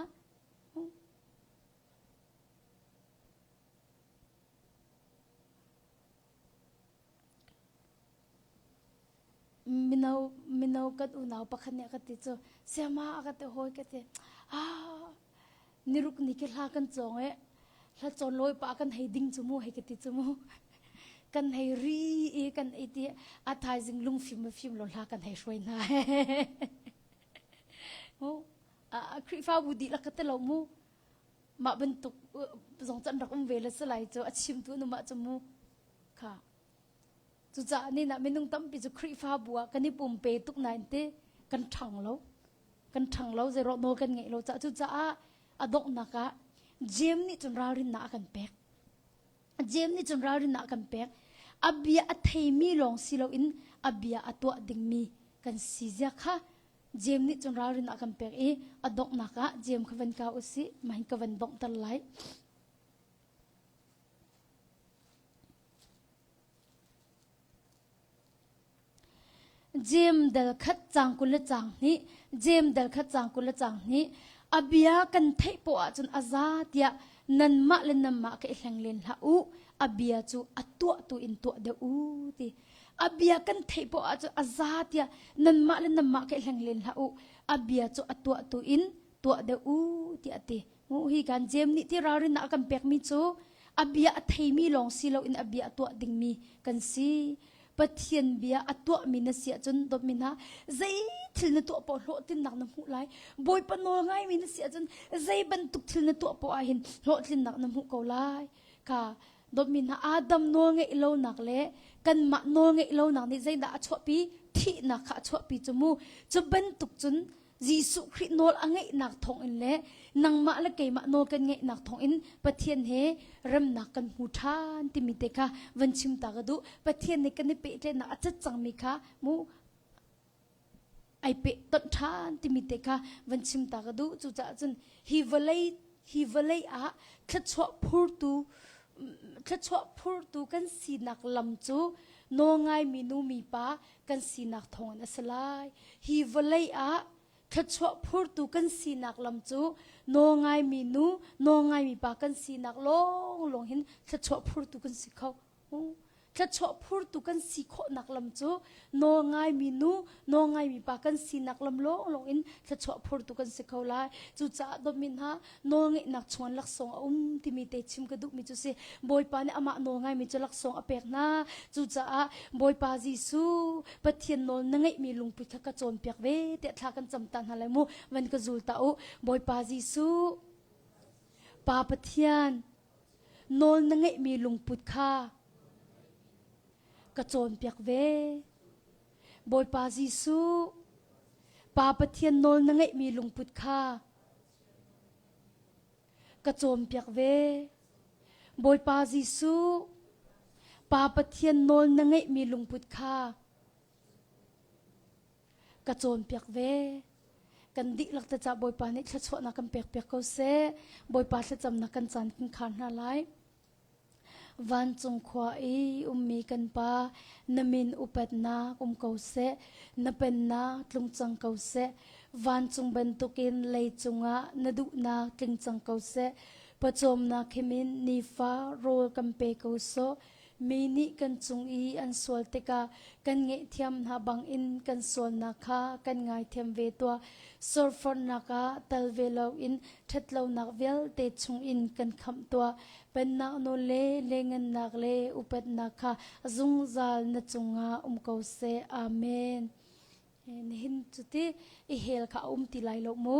Mino mino kan unau pakhat nih a ka ti cu siama a ka ti hawi ka ti ah niruk ni khi hla kan cawng e hla cawn lawi pa kan hei ding cu mu hei ka ti cu mu kan hei ri i kan ei ti a thaizing lungfim fim lo hla kan hei hruai hna mu Khrihfabu dihlak ka ti lo mu mah bantuk zong can rak um ve le salai cu a chimtu nu mah cu mu kha cucaah ni na minung tampi cu Khrihfabu ah kan i pumpe tuk nain te kan ṭhang lo kan ṭhang lo zei nawl kan ngeih lo caah cucaah a donghnak ah Jeim nih cun ralrinnak a kan pek Jeim nih cun ralrinnak a kan pek a bia a theimi lawng si loin a bia a tuah dingmi kan si zia kha Jeim nih cun ralrinnak a kan pek i a donghnak ah Jeim kha van kau usih mah hin ka van donghter lai Jeim dal khat caang 20 le caang hnih, Jeim dal khat caang 20 le caang hnih, a bia kan theih poah ahcun a za tiah nanmah le nanmah ka i hleng len hlah u, a bia cu a tuah tu in tuah deuh u ti. A bia kan theih poah ahcun a za tiah nanmah le nanmah ka i hleng len hlah u, a bia cu a tuah tu in tuah deuh u tiah a ti. Hi kan Jeim nih ti ralrinnak a kan pekmi cu a bia a theimi lawng si loin a bia a tuah dingmi kan si. Pathian bia a tuahmi na si ahcun dawtmi hna zei thil na tuah poah hlawhtlinnak na hmuh lai. Bawipa nawl ngaimi na si ahcun zei bantuk thil na tuah poah ahhin hlawhtlinnak na hmuh ko lai. Ka dawtmi hna Adam nawl ngeih lonak le kanmah nawl ngeih lonak nih zeidah a chuahpi? Thihnak kha a chuahpi cu mu. Cu bantuk cun Jesuh Khrih nawl a ngeihnak thawngin le nangmah le keimah nawl kan ngeihnak thawngin Pathian he remnak kan hmu ṭhan timi te kha van chim ta ka duh. Pathian nih kan i pehtlaihnak a cat cangmi kha mu ai peh tonh ṭhan timi te kha van chim ta ka duh. Cucaah cun hi vawlei hi vawlei ah thluachuah phurtu thluachuah phurtu kan sinak lam cu nawlngaimi nu mipa kan sinak thawngin a si lai. Hi vawlei ah thluachuah phurtu kan sinak lam cu nawlngaimi nu, nawlngaimi pa kan sinak lawnglawng hin thluachuah phurtu kan si kho. Thluachuah phurtu kan si khawhnak lam cu nawlngaimi nu, nawlngaimi pa kan sinak lam lawnglawng in thluachuah phurtu kan si kho lai. Cucaah dawtmi hna, nawlngeihnak chungin laksawng a um timi te chim ka duhmi cu si. Bawipa nih amah nawlngaimi cu laksawng a pek hna. Cucaah Bawipa Jesuh, Pathian nawl na ngeihmi lungput kha ka cawnpiak ve tiah thla kan cam ta hna lai mu. Van ka zul ta u. Bawipa Jesuh, Pa Pathian, nawl na ngeihmi lungput kha ka cawnpiak ve. Bawipa Jesuh, Pa Pathian nawl na ngeihmi lungput kha ka cawnpiak ve. Bawipa Jesuh, Pa Pathian nawl na ngeihmi lungput kha ka cawnpiak ve. Kan dihlak te ca Bawipa nih thluachuahnak kan pekpiak ko seh. Bawipa thlacamnak kan caan kan khar hna lai. Vancung khua i ummi kan Pa, na min upatnak um ko seh, na pennak tlung cang ko seh. Vancung bantukin leicung ah na duhnak tling cang ko seh. Pawcawmnak himin nifa rawl kan pe ko sawh. Mi nih kan cung i an sual tikah kan ngaihthiam hna bangin kan sualnak kha kan ngaithiam ve tuah. Surforhnak ah tal ve loin ṭhatlonak vialte chungin kan khamh tuah. Pennak nawl le lengannak le upatnak kha zungzal na cungah um ko seh. Amen. Nihin cu ti i hel kha a um ti lai lo mu.